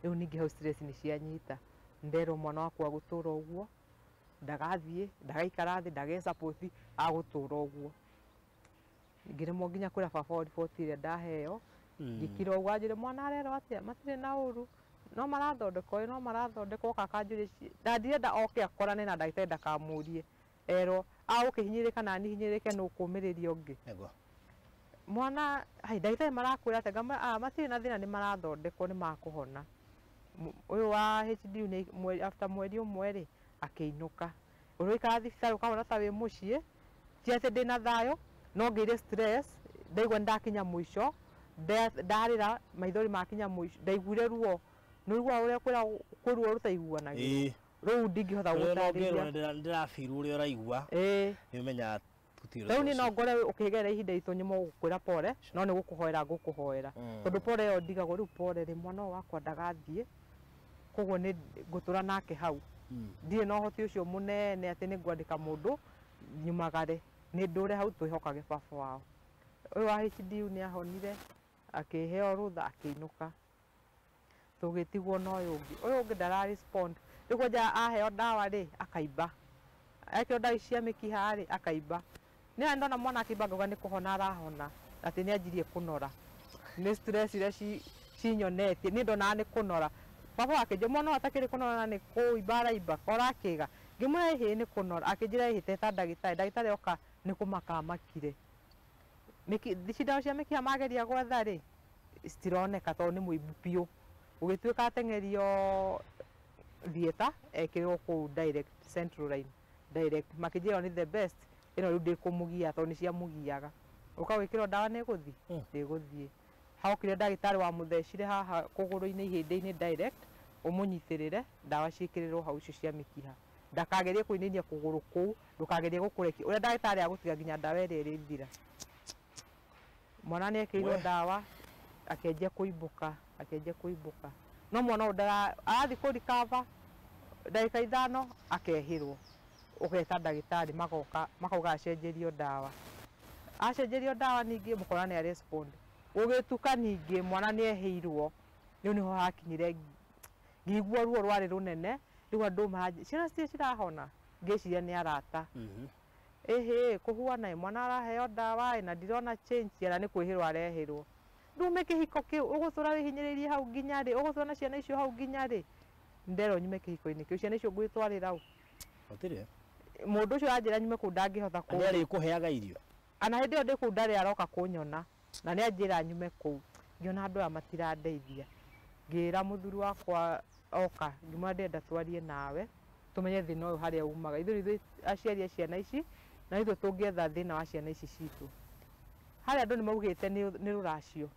Rĩu ningĩ hau stress nĩ cianyita nderwo mwana wakwa agũtũra ũguo ndagathiĩ ndagaikara thĩ ndage support agũtũra ũguo. Ngĩremwo nginya kwĩra baba wa riboti ĩrĩa ndaheo ngĩkira ũguo anjĩre mwana arerwo atĩa matirĩ na ũru no marathondekwo no marathondekwo kakanjũria na ndirenda oke akorane na ndagĩtarĩ ndakamũrie erwo agũkĩhinyĩrĩrĩka na niĩ hinyĩrĩrĩke nũ kũmĩrĩria ũngĩ. Mwana hai ndagĩtarĩ marakwĩra atĩa ngamwĩra matirĩ na thĩna nĩ marathondekwo nĩ makũhona. Ũyũ wa HDU nĩ after mweri ũmwe rĩ akĩinũka ũrĩa ũikara thibitarĩ ũkahona ta wĩ mũciĩ ti atĩ ndĩna thayũ no ngĩire stress ndaigua nĩndakinya mũico ndarĩra maithori makinya mũico ndaiguire ruo nĩ ũiguaga ũrĩa kwĩ ruo rũtaiguanagĩrwo rũu ndingĩhota gũtarĩria ndĩrabirwo ũrĩa ũraigua nĩ ũmenyaga gũtirĩ rĩu niĩ no ngore ũkĩgerera ihinda iritũ nyume gũkwĩra pore no nĩ gũkũhoera ngũkũhoera tondũ pore ĩyo ndigagwo rĩu pore rĩ mwana ũyũ wakwa ndagathiĩ koguo nĩ ngũtũra nake hau ndirĩ na ũhoti ũcio mũnene atĩ nĩ ngwandĩka mũndũ nyumagare nĩ ndũre hau twĩhokage baba wao. Ũyũ wa HDU nĩ ahonire akĩheo rũtha akĩinũka tũgĩtigwo na ũyũ ũngĩ ũyũ ũngĩ ndara respond rĩu kwanja aheo ndawa rĩ akaimba ekĩrwo ndawa ici cia mĩkiha rĩ akaimba nĩ ndona mwana akĩimba ngauga nĩ kũhona arahona atĩ nĩ anjirie kũnora nĩ stress iria cinyonetie niĩ ndonaga nĩ kũnora. Baba akĩnjĩra mwana ũyũ atakĩrĩ kũnora na nĩ kũimba araimba korakĩga ngĩmwĩra ĩhĩ nĩ kũnora akĩnjĩra ĩhĩ teta ndagĩtarĩ ndagĩtarĩ oka nĩ kũmaka amakire cindano cia mĩkiha mageria gwetha rĩ citironeka tondũ nĩ mũimbu biũ ũgĩtuĩka ateng'erio theatre ekĩrwo kũu direct central line direct makĩnjĩra nĩ the best ĩno rĩu ndĩkũmũgia tondũ nĩ ciamũgiaga ũka gwĩkĩrwo ndawa nĩ ĩgũthiĩ ndĩgũthiĩ. Haokire ndagĩtarĩ wamũthecire haha kũgũrũ-inĩ ihĩndĩ-inĩ direct ũmũnyitĩrĩre ndawa ciĩkĩrĩrwo hau icio cia mĩkiha ndakagerie kũinainia kũgũrũ kũu ndũkagerie gũkũrekia ũrĩa ndagĩtarĩ agũtiga nginya ndawa ĩrĩa ĩrĩthira. Mwana nĩ ekĩrirwo ndawa akĩanjia kũimbũka akĩanjia kũimbũka no mwana ũyũ arathiĩ kũ recover ndagĩka 5 akehĩrwo ũgeta ndagĩtarĩ magoka makauga acenjerio ndawa acenjerio ndawa ningĩ mũkora nĩ arespond gũgĩtuka ningĩ mwana nĩ ehĩirwo rĩu nĩho hakinyire ngĩigua ruo rwarĩ rũnene rĩu andũ maranjĩra ciana citirĩ cirahona ngĩciria nĩ arata ĩhĩ kũhuana mwana araheo ndawa na ndirona change na nĩ kwĩhĩrwo arehĩrwo ndume kĩhiko kĩu ũgũtũra wĩhinyĩrĩirie hau nginya rĩ ũgũtũra na ciana icio hau nginya rĩ nderwo nyume kĩhiko-inĩ kĩu ciana icio ngwĩtwarĩra ũ gũtirĩ mũndũ ũcio anjĩra nyume kũu ndangĩhota kũ nĩ arĩkũheaga irio ana hĩndĩ ĩyo ndĩ kũu ndarĩ aroka kũnyona na nĩ anjĩra nyume kũu ngĩona andũ aya matirandeithia ngĩra mũthuri wakwa oka ngĩmwĩra ndĩrenda twarie nawe tũmenye thĩna ũyũ harĩa umaga ithuĩ ithuĩ aciari a ciana ici na ithuĩ tũngĩetha thĩna wa ciana ici citũ harĩa andũ nĩ maugĩte nĩ rũracio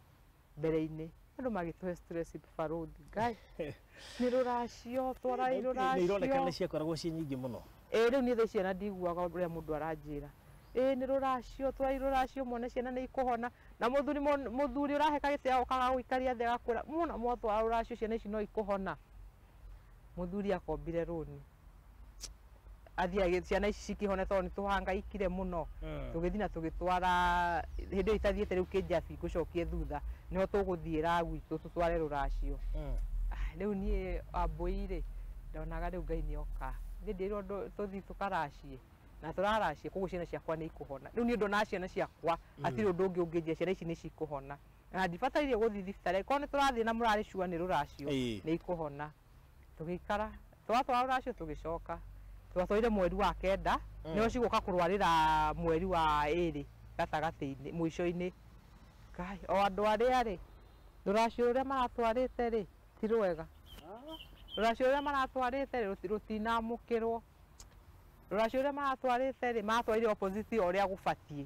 mbere-inĩ Andũ magĩtũhe stress barũthi Ngai. Nĩ rũracio twarai Nĩ ironeka rũracio. nĩ ciakoragwo ciĩ nyingĩ mũno. Ĩĩ rĩu niĩ thaa ici ona ndiguaga ũrĩa mũndũ aranjĩra. Ĩĩ nĩ rũracio twarai rũracio muone ciana nĩ ikũhona. Na mũthuri mũthuri ũrahe gĩtĩ agokaga gũikaria thĩ agakwĩra muona mwatwara rũracio ciana ici no ikũhona. Mũthuri akombire rũni. Athiĩ ciana ici cikĩhone tondũ nĩ tũhangaikire mũno. Tũgĩthiĩ na tũgĩtwara hĩndĩ ĩyo itathiĩte rĩu kĩnjabi ngũcokie thutha nĩho tũgũthiĩra gwitũ tũtware rũracio. Rĩu niĩ Wambũi rĩ ndonaga rĩu Ngai nĩoka. Niĩ ndirwo tũthiĩ tũkaracie na tũraracie koguo ciana ciakwa nĩ ikũhona. Rĩu niĩ ndonaga ciana ciakwa hatirĩ ũndũ ũngĩ ũngĩnjĩra ciana ici nĩ cikũhona. Na ndibatairie gũthiĩ thibitarĩ korwo nĩ tũrathiĩ na mũrarĩ sure nĩ rũracio nĩ ikũhona. Tũgĩikara twatwara rũracio tũgĩcoka. Twatwarire mweri wa 9 nĩho cigũka kũrwarĩra mweri wa 2 gatagatĩ-inĩ mũico-inĩ. Ngai o andũ arĩa rĩ rũracio rũrĩa maratwarĩte rĩ ti rwega. Rũracio rũrĩa maratwarĩte rĩ rũtinamũkĩrwo. Rũracio rũrĩa maratwarĩte rĩ maratwarire opposite o ũrĩa gũbatiĩ.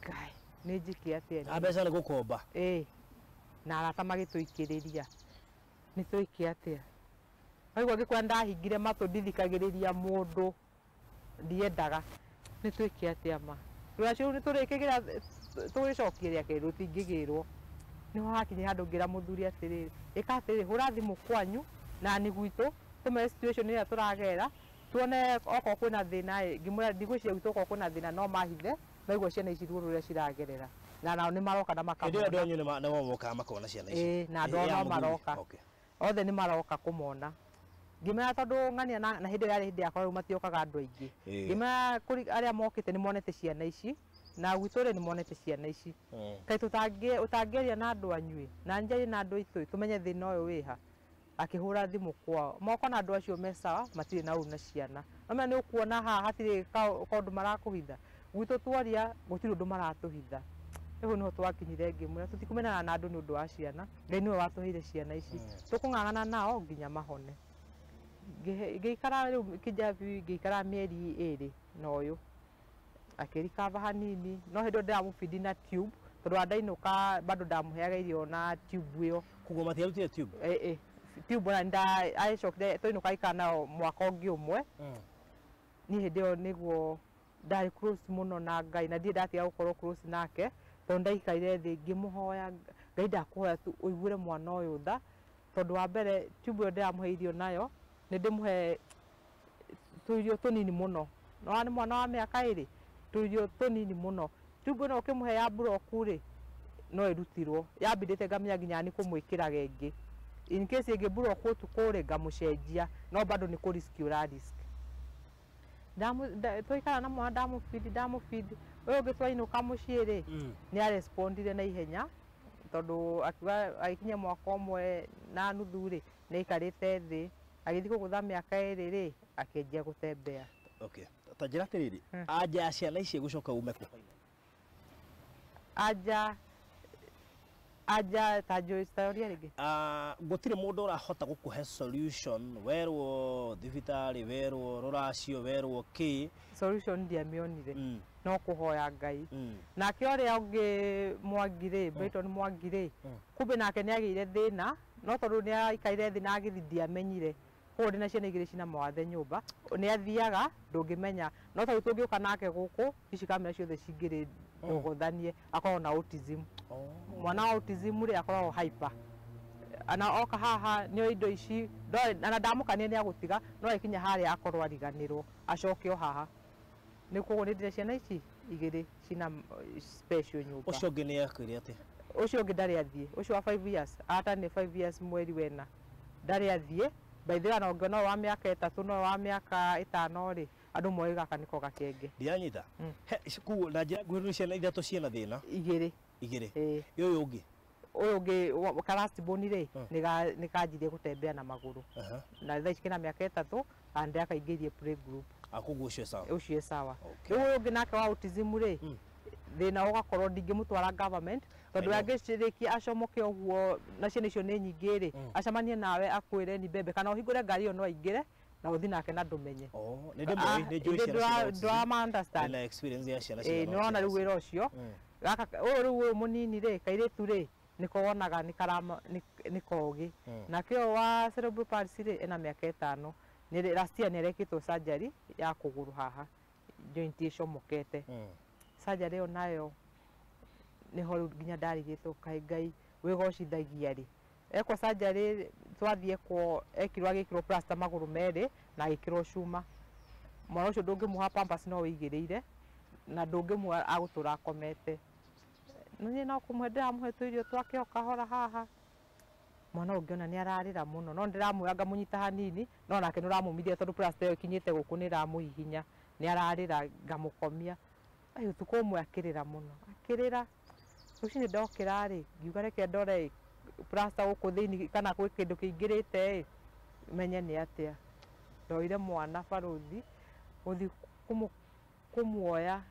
Ngai nĩ njĩke atĩa Na mbeca nĩ gũkomba. Ĩĩ na arata magĩtũikĩrĩria. Nĩ twĩke atĩa? Waigua ngĩkwĩra ndahingire matũ ndithikagĩrĩria mũndũ ndiendaga. Nĩ twĩke atĩa ma? Rũracio rũu nĩ tũrĩkĩgĩra tũgĩcokie rĩa kerĩ rũtingĩgĩrwo. Nĩho hakinyire handũ ngĩra mũthuri atĩrĩrĩ ĩka atĩrĩrĩ hũra thimũ kwanyu na nĩ gwitũ tũmere situation ĩrĩa tũragera tuone okorwo kwĩna thĩna ĩ ngĩmwĩra ndigwĩciria gwitũ okorwo kwĩna thĩna no mahithe maigua ciana ici ruo rũrĩa ciragerera na nao nĩ maroka na Hĩndĩ ĩyo andũ makamona. anyu nĩ mokaga makona ciana ici. Ĩĩ na andũ ao Ya no mũthuri. maroka. Okay. Othe nĩ maroka kũmona. Ngĩmera tondũ ng'ania na hĩndĩ ĩyo yarĩ hĩndĩ yakwa rĩu matiokaga andũ aingĩ. Ngĩmera kũrĩ arĩa mokĩte nĩ monete ciana ici na gwitũ rĩ nĩ monete ciana ici. Kaĩ ũtangĩaria na andũ anyu ĩ na njarie na andũ aitũ ĩ tũmenye thĩna ũyũ wĩha. Akĩhũra thimũ kwao moko na andũ acio me sawa matirĩ na ũru na ciana. No menya nĩ ũkuona haha hatirĩ kaũndũ marakũhitha. Gwitũ twaria gũtirĩ ũndũ maratũhitha. Rĩu nĩho twakinyire ngĩmwĩra tũtikũmenana na andũ nĩ ũndũ wa ciana. Ngai nĩwe watũheire ciana ici. Tũkũng'ang'ana nao nginya mahone. Ngĩikara rĩu kĩnjabi ngĩikara mĩeri 2 na ũyũ. Akĩrikaba hanini no hĩndĩ ĩyo ndĩramũbindi na tube tondũ andainũka bado ndamũheaga irio na tube ĩyo. Koguo matiarutire tube? Ĩĩ tube ona agĩcokire twainũka aikara nayo mwaka ũngĩ ũmwe. Niĩ hĩndĩ ĩyo nĩguo ndarĩ close mũno na Ngai na ndirĩ ndatiga gũkorwo close nake tondũ ndaikarire thĩ ngĩmũhoya Ngai ndakũhoya tu ũiguĩre mwana ũyũ tha tondũ wa mbere tube ĩyo ndĩramũhe irio nayo nĩ ndĩmũhe tũirio tũnini mũno. No nĩ mwana wa mĩaka 2 tũirio tũnini mũno. Tube ĩno ũkĩmũhe ya mburoku rĩ no ĩrutirwo yambindĩte ngamenya nginya nĩ kũmwĩkĩraga ĩngĩ. In case ĩngĩ mburoku ũtukũ rĩ ngamũcenjia no bado nĩ kũ risk ũra risk. Twaikara na mwana ndamũbindi ũyũ ũngĩ twainũka mũciĩ rĩ nĩ arespondire na ihenya tondũ akiuga agĩkinya mwaka 1.5 rĩ nĩ aikarĩte thĩ agĩthiĩ kũgũtha mĩaka 2 rĩ akĩanjia gũtembea. Okay. Ta njĩra atĩrĩrĩ anja ya ciana ici ĩgũcoka ume kũ? Anja anja ta njũĩ ta ũria rĩngĩ. Gũtirĩ mũndũ ũrahota gũkũhe solution werwo thibitarĩ werwo rũracio werwo kĩ. Solution ndiamĩonire no kũhoya Ngai. Nake ũrĩa ũngĩ Mwangi rĩ Brighton Mwangi rĩ kumbe nake nĩ agĩire thĩna no tondũ nĩ aikarire thĩ na agĩthiĩ ndiamenyire. Koguo ndĩna ciana 2 cina mawathe nyũmba nĩ athiaga ndũngĩmenya no tondũ tũngĩũka nake gũkũ ici kamera ciothe cingĩrĩ ndogothanie akoragwo na autism. Mwana wa autism rĩ akoragwo hyper. Ana oka haha nĩ indo ici na ndamũkania nĩ agũtiga no agĩkinya harĩa akorwo ariganĩrwo acoke o haha. Nĩ koguo nĩ ndĩna ciana ici 2 cina special nyũmba. Ũcio ũngĩ nĩ akwĩre atĩa? Ũcio ũngĩ ndarĩ athiĩ. Ũcio wa 5 years ata nĩ 5 years mweri wena ndarĩ athiĩ. By the way ona ũngĩona wa mĩaka 3 no wa mĩaka 5 rĩ andũ moĩ gaka nĩko gakenge. Ndiranyita. Koguo na njĩra nguhĩ nĩ ciana 3 ciĩna thĩna? 2. 2. Ĩĩ. Ũyũ ũngĩ? Ũyũ ũngĩ ka last born rĩ nĩ kanjirie gũtembea na magũrũ. Na thaa ici kena mĩaka 3 na ndĩrakaingĩrie play group. Koguo ũcio sawa. Ũcio sawa. Rĩu ũyũ ũngĩ nake wa autism rĩ thĩna ũgakorwo ndingĩmũtwara government tondũ angĩrĩkia acomoke ũguo na ciana icio nĩ nyingĩ rĩ acemanie nawe akwĩre ni mbembe kana ũhingũre ngari ĩyo no aingĩre na ũthiĩ nake na ndũmenye. Nĩ ndĩmũĩ nĩ njũĩ ciana cia autism. Ndũrama understand. Ndĩna experience ya ciana Ĩĩ cia nĩ wona rĩu wĩra ũcio. Gaka ũyũ rĩu ũyũ mũnini rĩ kairĩtu rĩ Nĩko wonaga nĩ karama nĩ kogĩ. Nake ũyũ wa cerebral palsy rĩ, ena mĩaka 5. Nĩ last year nĩ arekĩtwo surgery ya kũgũrũ haha, joint ĩcomokete. Surgery ĩyo nayo nĩho rĩu nginya ndarigĩtwo, kaĩ Ngai wĩgocithagia rĩ. Ekwo surgery twathiĩ ekwo, ekirwo agĩkĩrwo plaster magũrũ merĩ na agĩkĩrwo cuma. Mwana ũcio ndũngĩmuoha pampers no wĩigĩrĩire, na ndũngĩmuoha agũtũra akomete. Niĩ no kũmũhe ndĩramũhe tũirio twake o kahora haha. Mwana ũyũ ngĩona nĩ ararĩra mũno, no ndĩramuoya ngamũnyita hanini, no nake nĩ ũramũmithia tondũ plaster ĩyo ĩkinyĩte gũkũ nĩ ĩramũhihinya. Nĩ ararĩra ngamũkomia. Ai, ũtukũ ũmwe akĩrĩra mũno, akĩrĩra. Rũcinĩ ndokĩra rĩ, ngiuga reke ndore plaster gũkũ thĩinĩ kana gwĩ kĩndũ kĩingĩrĩte ĩ, menye nĩ atĩa. Ndoire mwana barũthi, gũthiĩ kũmuoya,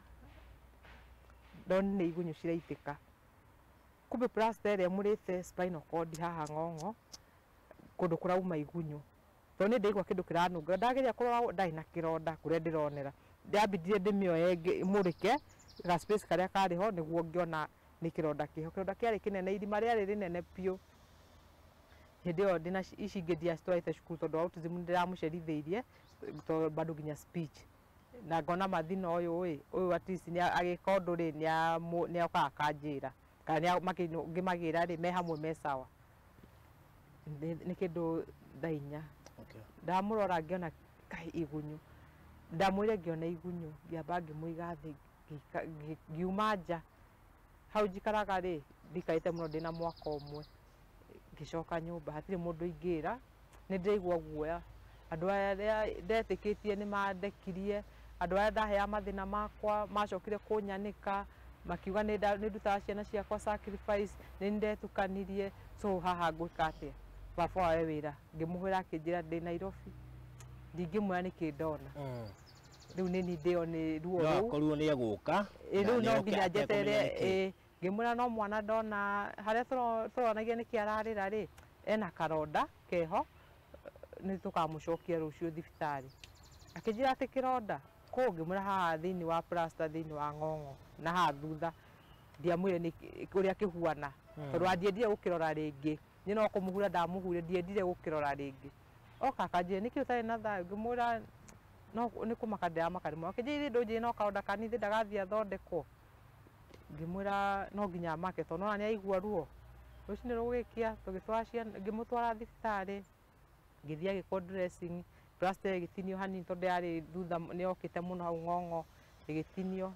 ndonire nĩ igunyũ ciraitĩka. Kumbe plaster ĩrĩa ĩmũrĩte spinal cord haha ng'ong'o, kũndũ kũrauma igunyũ. Tondũ niĩ ndaigua kĩndũ kĩranunga, ndageria kũrora ndarĩ na kĩronda kũrĩa ndĩronera. Ndambindire ndĩmĩoye mũrĩke ga space karĩa karĩ ho nĩguo ngĩona nĩ kĩronda kĩho. Kĩronda kĩarĩ kĩnene, irima rĩarĩ rĩnene biũ. Hĩndĩ ĩyo ndĩna ici ingĩ ndiacitwarĩte cukuru tondũ autism nĩ ndĩramũcerithĩirie, tondũ bado nginya speech. Na ngona mathina ũyũ ĩ, ũyũ at least nĩ agĩka ũndũ rĩ, nĩ okaga akanjĩra. Kana ngĩmagĩra rĩ, me hamwe me sawa. Nĩ kĩndũ thaa 4. Ndamũrora ngĩona kaĩ igunyũ. Ndamwĩrire ngĩona igunyũ, ngĩamba ngĩmũiga thĩ, ngiuma nja. Hau njikaraga rĩ, ndikarĩte mũno ndĩna mwaka ũmwe. Ngĩcoka nyũmba, hatirĩ mũndũ ingĩra, nĩ ndĩraigua guoya. Andũ arĩa ndetĩkĩtie nĩ mandekirie, andũ arĩa ndaheaga mathĩna makwa macokire kũnyanĩka, makiuga nĩ ndutaga ciana ciakwa sacrifice, nĩ ndetukanirie, so haha ngwĩka atĩa? Baba wawe wĩra, ngĩmũhũrĩra akĩnjĩra ndĩ Nairobi. Ndingĩmwĩra nĩkĩ ndona. Rĩu nĩ niĩ ndĩo nĩ ruo No rũu. akorirwo nĩ egũka. Rĩu no nginya njeterere. Ngĩmwĩra no mwana ndona harĩa tũronagia nĩkĩ ararĩra rĩ, ena karonda keho, nĩ tũkamũcokia rũciũ thibitarĩ. Akĩnjĩra atĩ kĩronda kũ, ngĩmwĩra haha thĩinĩ wa plaster, thĩinĩ wa ng'ong'o na haha thutha. Ndiamwĩrire nĩ ũrĩa kĩhuana, tondũ andiendire gũkĩrora rĩngĩ. Niĩ no kũmũhura ndamũhure, ndiendire gũkĩrora rĩngĩ. Oka akanjĩra nĩkĩ ũtarĩ na thayũ, ngĩmwĩra no nĩ kũmaka ndĩramaka rĩmwe. Akĩnjĩra ithe ndũnjĩre no karonda kanini ndagathiĩ athondekwo. Ngĩmwĩra no nginya amake tondũ nĩwona nĩ aigua ruo. Rũcinĩ rũgĩkĩa tũgĩtwara ciana, ngĩmũtwara thibitarĩ, ngĩthiĩ agĩkwo dressing, plaster ĩgĩtinio hanini tondũ yarĩ thutha nĩ yokĩte mũno hau ng'ong'o, ĩgĩtinio,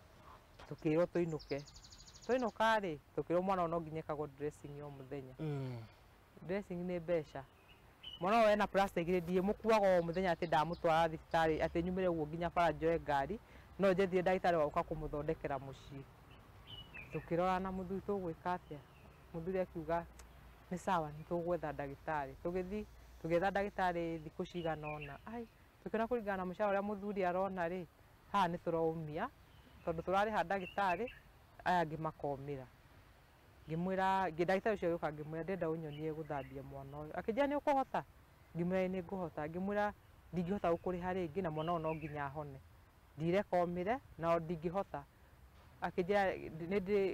tũkĩrwo tũinũke. Twainũka rĩ, tũkĩrwo mwana ũyũ no nginya ekagwo dressing o mũthenya. Dressing nĩ mbeca. Mwana ũyũ ena plaster igĩrĩ, ndiĩmũkuaga o mũthenya atĩ ndamũtwara thibitarĩ, atĩ nyumĩre ũguo nginya bara njoe ngari, no njethire ndagĩtarĩ wa gũka kũmũthondekera mũciĩ. Tũkĩrora na mũthuri tũgwĩka atĩa. Mũthuri akiuga nĩ sawa, nĩ tũgwetha ndagĩtarĩ. Tũgĩthiĩ tũgĩetha ndagĩtarĩ thikũ cigana ũna. Ai, tũkĩona kũringana na mũcara ũrĩa mũthuri arona rĩ, haha nĩ tũraumia, tondũ tũrarĩha ndagĩtarĩ, aya angĩ makomĩra. Ngĩmwĩra, ndagĩtarĩ ũcio agĩũka ngĩmwĩra ndĩrenda ũnyonie gũthambia mwana ũyũ. Akĩnjĩra nĩ ũkũhota? Ngĩmwĩra ĩĩ nĩ ngũhota. Ngĩmwĩra ndingĩhota gũkũrĩha rĩngĩ na mwana ũyũ no nginya ahone. Ndireka omĩre na ndingĩhota. Akĩnjĩra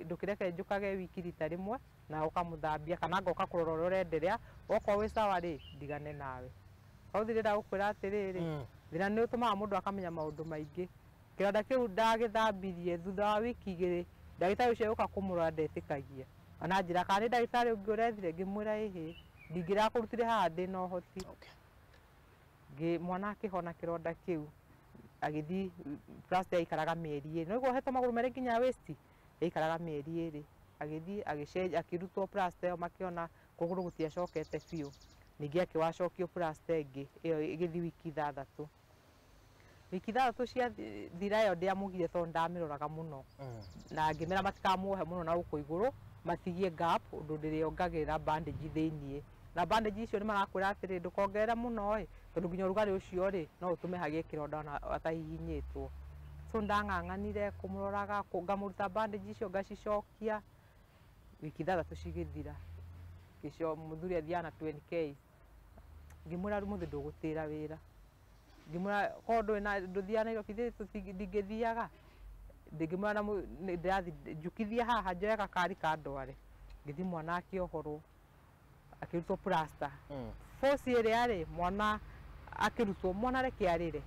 ndũkĩreke njũkage wiki rita rĩmwe na ũkamũthambia kana ngoka kũrora ũrĩa ũrenderea, okorwo wĩ sawa rĩ, ndigane nawe. Hau ndĩrenda gũkwĩra atĩrĩrĩ, thĩna nĩ ũtũmaga mũndũ akamenya maũndũ maingĩ. Kĩronda kĩu ndagĩthambirie thutha wa wiki 2, ndagĩtarĩ ũcio agĩũka kũmũrora ndetĩkagia. Ona njĩra kana nĩ ndagĩtarĩ ũngĩ ũrethire, ngĩmwĩra ĩhĩ, ndingĩrakũrutire haha ndĩna ũhoti. Mwana akĩhona kĩronda kĩu, agĩthiĩ plaster yaikaraga mĩeri 2. Nĩguo ohetwo magũrũ merĩ nginya waist, yaikaraga mĩeri 2. Agĩthiĩ agĩcenjia, akĩrutwo plaster ĩyo makĩona kũgũrũ gũtiacokete biũ. Ningĩ akĩwacokio plaster ĩngĩ, ĩyo ĩgĩthiĩ wiki 6. Wiki 6 ciathira ĩyo ndĩamũgire tondũ ndamĩroraga mũno. Na ngĩmera matikamuohe mũno na gũkũ igũrũ, matigie gap ũndũ ndĩrĩongagĩrĩra bandage thĩiniĩ. Na bandage icio nĩ marakwĩra atĩrĩ ndũkongerere mũno ĩ, tondũ nginya ũrugarĩ ũcio rĩ, no ũtũme hagĩe kĩronda ona atahihinyĩtwo. So ndang'ang'anire kũmũroraga, ngamũruta bandage icio ngacicokia. Wiki 6 cigĩthira. Gĩcio mũthuri athiaga na 20K. Ngĩmwĩra ũmũthĩ ndũgũtĩra wĩra. Ngĩmwĩra korwo ndũrĩ na ndũthiaga Nairobi ndingĩthiaga. Ngĩmwĩra ndĩrathiĩ njukithie haha njoe gakari kandware. Ngĩthiĩ mwana akĩohorwo akĩrutwo plaster. Force ĩrĩa rĩ mwana akĩrutwo mwana reke arĩre.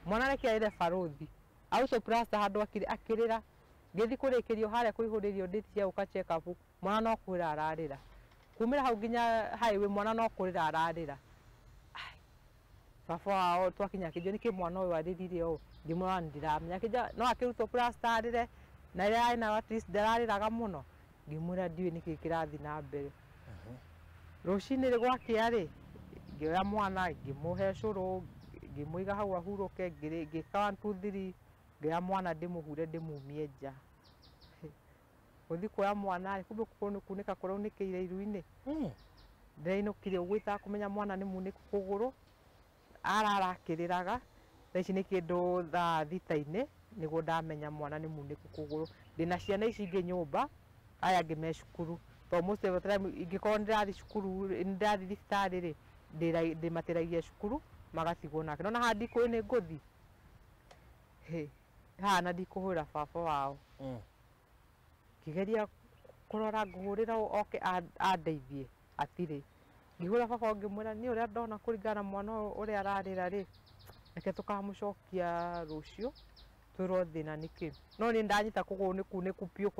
Mwana reke arĩre barothi. Arutwo plaster handũ akĩrĩra. Ngĩthiĩ kũrĩkĩrio harĩa kũihũrĩrio date cia gũka check up mwana no kwĩra ararĩra. Kumĩra hau nginya highway mwana no kũrĩra ararĩra. Baba wao twakinya akĩnjũria nĩkĩ mwana ũyũ arĩrire ũũ, ngĩmwĩra ndiramenya, akĩnjĩra no akĩrutwo plaster arĩre na rĩrĩa arĩ nayo at least ndararĩraga mũno, ngĩmwĩra ndiũĩ nĩkĩ kĩrathiĩ na mbere. Rũcinĩ rĩ gwakĩa rĩ, ngĩoya mwana ngĩmũhe cũrũ, ngĩmũiga hau ahurũke, ngĩka 1 2 3, ngĩoya mwana ndĩmũhure ndĩmumie nja. Gũthiĩ kuoya mwana rĩ, kumbe kunĩka kũraunĩkĩire iru-inĩ. Ndĩrainũkire ũguo itakũmenya mwana nĩ munĩku kũgũrũ, arara akĩrĩraga, thaa ici nĩ kĩndũ thaa thita-inĩ nĩguo ndamenya mwana nĩ munĩku kũgũrũ. Ndĩna ciana ici ingĩ nyũmba, aya angĩ me cukuru, tondũ most of the time ingĩkorwo nĩndĩrathiĩ cukuru nĩndĩrathiĩ thibitarĩ rĩ, ndĩmatĩragia cukuru magatigwo nake. Nĩwona haha ndikũĩ nĩ ngũthiĩ, hĩ haha na ndikũhũrĩra baba wao. Ngĩgeria kũrora ngũhũrĩra oke andeithie, hatirĩ. Ngĩhũra baba ngĩmwĩra niĩ ũrĩa ndona kũringana na mwana ũyũ ũrĩa ararĩra rĩ, reke tũkamũcokia rũciũ twĩrwo thĩna nĩkĩ. No niĩ ndanyita kũgũrũ nĩ kunĩku biũ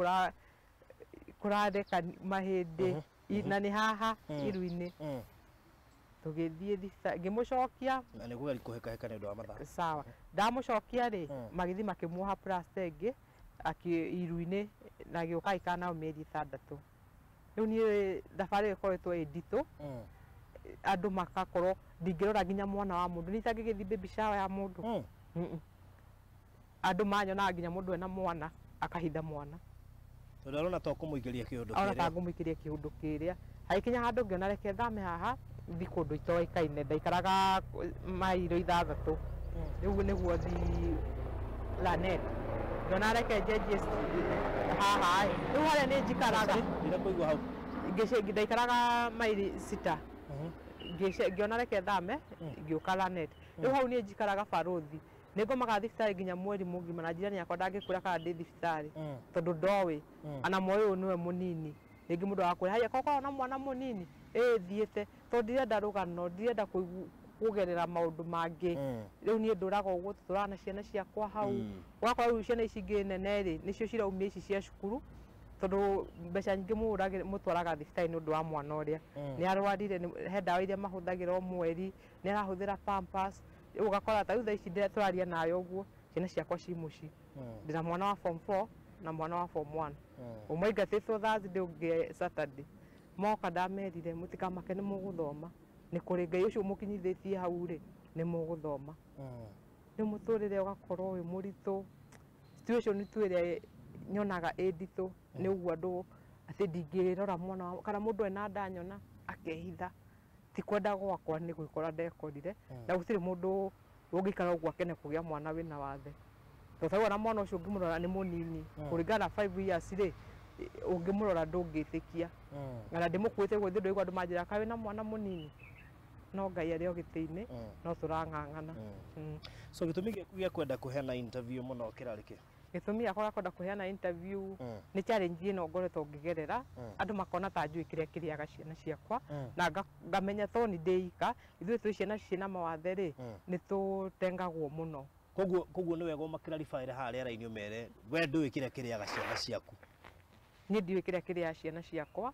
kũrareka mahĩndĩ na nĩ haha iru-inĩ. Tũgĩthiĩ thibitarĩ ngĩmũcokia. Na nĩ kũgeria kũhekaheka nĩ ũndũ wa mathaa. Sawa. Ndamũcokia rĩ, magĩthiĩ makĩmuoha plaster ĩngĩ iru-inĩ na agĩũka aikara nao mĩeri 6. Rĩu niĩ thabarĩ ĩyo ĩkoretwo ĩ nditũ, andũ magakorwo ndingĩrora nginya mwana wa mũndũ, niĩ itangĩgĩthiĩ baby shower ya mũndũ. Andũ manyonaga nginya mũndũ ena mwana akahitha mwana. Tondũ arona ta ũkũmũikĩria kĩũndũ Arona ta kĩrĩa. ngũmũikĩria kĩũndũ kĩrĩa. Hagĩkinya handũ ngĩona reke thame haha thiĩ kũndũ itoĩkaine, ndaikaraga mairo 6. Rĩu nĩguo thiĩ Lanet. Ngĩona reke njenjie haha ĩ. Rĩu harĩa nĩ njikaraga. Ndinakũigua hau. Ndaikaraga maili 6. Ngĩona reke thame ngĩũka Lanet. Rĩu hau niĩ njikaraga barothi. Nĩngomaga thibitarĩ nginya mweri mũgima na njirani yakwa ndangĩkwĩra kana ndĩ thibitarĩ tondũ ndoĩ. Ana moĩ ũyũ nĩwe mũnini. Rĩngĩ mũndũ agakwĩra haiya korwo na mwana mũnini, ĩ thiĩte tondũ ndirenda rũgano, ndirenda kũgerera maũndũ mangĩ. Rĩu niĩ ndũraga ũguo tũtũraga na ciana ciakwa hau. Ũgakora rĩu ciana ici ingĩ nene rĩ, nĩcio ciraumia ici cia cukuru tondũ mbeca nyingĩ mũtwaraga thibitarĩ nĩ ũndũ wa mwana ũrĩa. Nĩ arwarire, he ndawa iria mahũthagĩra o mweri, nĩ arahũthĩra pampers. Rĩu ũgakora ta rĩu thaa ici tũraria nawe ũguo, ciana ciakwa ci mũciĩ. Ndĩna mwana wa form 4 na mwana wa form 1. Ũmwe aingatĩtwo Thursday ũngĩ Saturday. Moka ndamerire mũtikamake nĩ mũgũthoma. Nĩ kũrĩ Ngai ũcio mũkinyithĩtie hau rĩ, nĩ mũgũthoma. Rĩu mũtũrĩre ũgakorwo wĩ mũritũ. Situation tu ĩrĩa nyonaga ĩ nditũ nĩ ũguo andũ atĩ ndingĩrora mwana wa kana mũndũ ena nda nyona akehitha. Ti kwenda gwakwa nĩ gwĩkora ndekorire na gũtirĩ mũndũ ũngĩikara ũguo akene kũgĩa mwana wĩna wathe. Tondũ tarĩu ona mwana ũcio ũngĩmũrora nĩ mũnini kũringana na 5 years rĩ, ũngĩmũrora ndũngĩtĩkia. Na ndĩmũkuĩte ũguo ndĩraigua andũ manjĩra kaĩ wĩna mwana mũnini, no Ngai arĩ o gĩtĩ-inĩ no tũrang'ang'ana. So gĩtũmi gĩaku gĩa kwenda kũheana interview mũno kĩrarĩ kĩ? Gĩtũmi gĩakwa gĩa kwenda kũheana interview nĩ challenge ĩno ngoretwo ngĩgerera, andũ makona ta njũĩ kĩrĩa kĩrĩaga ciana ciakwa na ngamenya to nĩ ndĩika, ithuĩ twĩ ciana ciĩna mawathe rĩ, nĩ tũtengagwo mũno. Koguo nĩ wega ũmakĩra ribaĩre haha rĩera-inĩ ũmere we ndũĩ kĩrĩa kĩrĩaga ciana ciaku. Niĩ ndiũĩ kĩrĩa kĩrĩaga ciana ciakwa,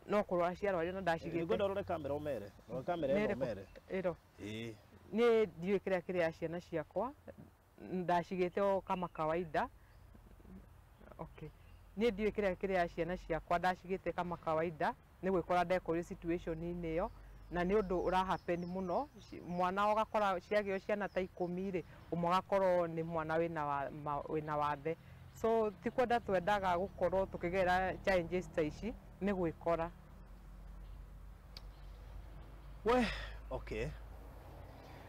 no kũrora ciarwarire na ndacigĩte. Nĩngwenda ũrore kamera ũmere. Rora kamera ĩno ũmere. Ĩro. Ĩĩ. Niĩ ndiũĩ kĩrĩa kĩrĩaga ciana ciakwa, ndacigĩte o kama kawaida. Okay. Niĩ ndiũĩ kĩrĩa kĩrĩaga ciana ciakwa, ndacigĩte kama kawaida, nĩ gwĩkora ndekorire situation-inĩ ĩyo, na nĩ ũndũ ũra happen mũno. Mwana ũgakora ciagĩo ciana ta 10 rĩ, ũmwe agakorwo nĩ mwana wĩna wathe. So ti kwenda twendaga gũkorwo tũkĩgerera challenges ta ici, nĩ gwĩkora. We, okay.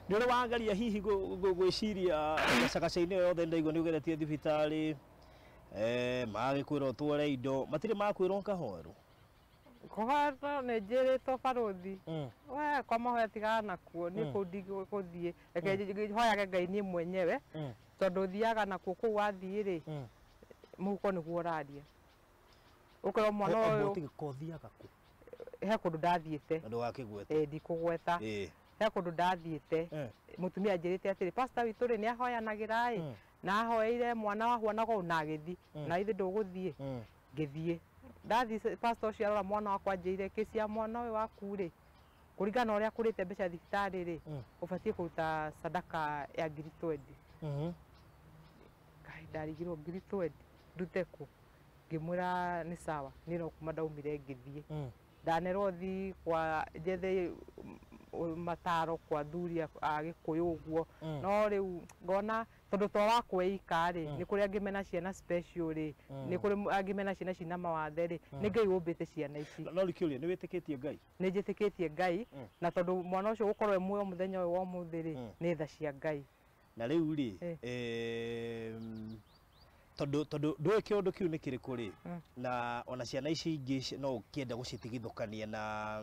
Nĩ ũrĩ wageria hihi gwĩciria gacagaca-inĩ ĩyo yothe ndaigua nĩ ũgeretie thibitarĩ, magagĩkwĩra ũtware indo, matirĩ makwĩra ũkahoerwo? Kũhoerwo nĩ njĩrĩtwo barothi. We kwa mahoya tigana nakuo, niĩ kũu ndigũthiĩ. Reke hoyage Ngai niĩ mwenyewe, tondũ thiaga nakuo kũu wathiĩ rĩ, mũhuko nĩguo ũraria. Ũkorwo mwana ũyũ ũthiaga kũ? He kũndũ ndathiĩte. Na ndũgakĩgwete. Ndikũgweta. He kũndũ ndathiĩte. Mũtumia anjĩrĩte atĩrĩ, pastor witũ rĩ nĩ ahoyanagĩra ĩ, na ahoeire mwana wahuanaga ũũ na agĩthiĩ. Na ithe ndũgũthiĩ. Ngĩthiĩ. Ndathiĩ pastor ũcio arora mwana wakwa anjĩrire kĩci ya mwana ũyũ waku rĩ, kũringana na ũrĩa akũrĩte mbeca thibitarĩ rĩ, ũbatiĩ kũruta sadaka ya 20,000. Ngai, ndarigirwo 20,000 ndute kũ? Ngĩmwĩra nĩ sawa, niĩ no kuma ndaumire ngĩthiĩ. Ndanerwo thiĩ kwa njethe mataro kwa athuri a Gĩkũyũ ũguo. No rĩu ngona tondũ to wa kwĩika rĩ, nĩ kũrĩ angĩ mena ciana special rĩ, nĩ kũrĩ angĩ mena ciana cina mawathe rĩ, nĩ Ngai ũmbĩte ciana ici. No rĩkĩũria, nĩ wĩtĩkĩtie Ngai? Nĩ njĩtĩkĩtie Ngai, na tondũ mwana ũcio gũkorwo e muoyo mũthenya ũyũ wa ũmũthĩ rĩ, nĩ tha cia Ngai. Na rĩu rĩ, tondũ ndũĩ kĩũndũ kĩu nĩ kĩrĩkũ rĩ, na ona ciana ici ingĩ no ũkĩenda gũcitigithũkania na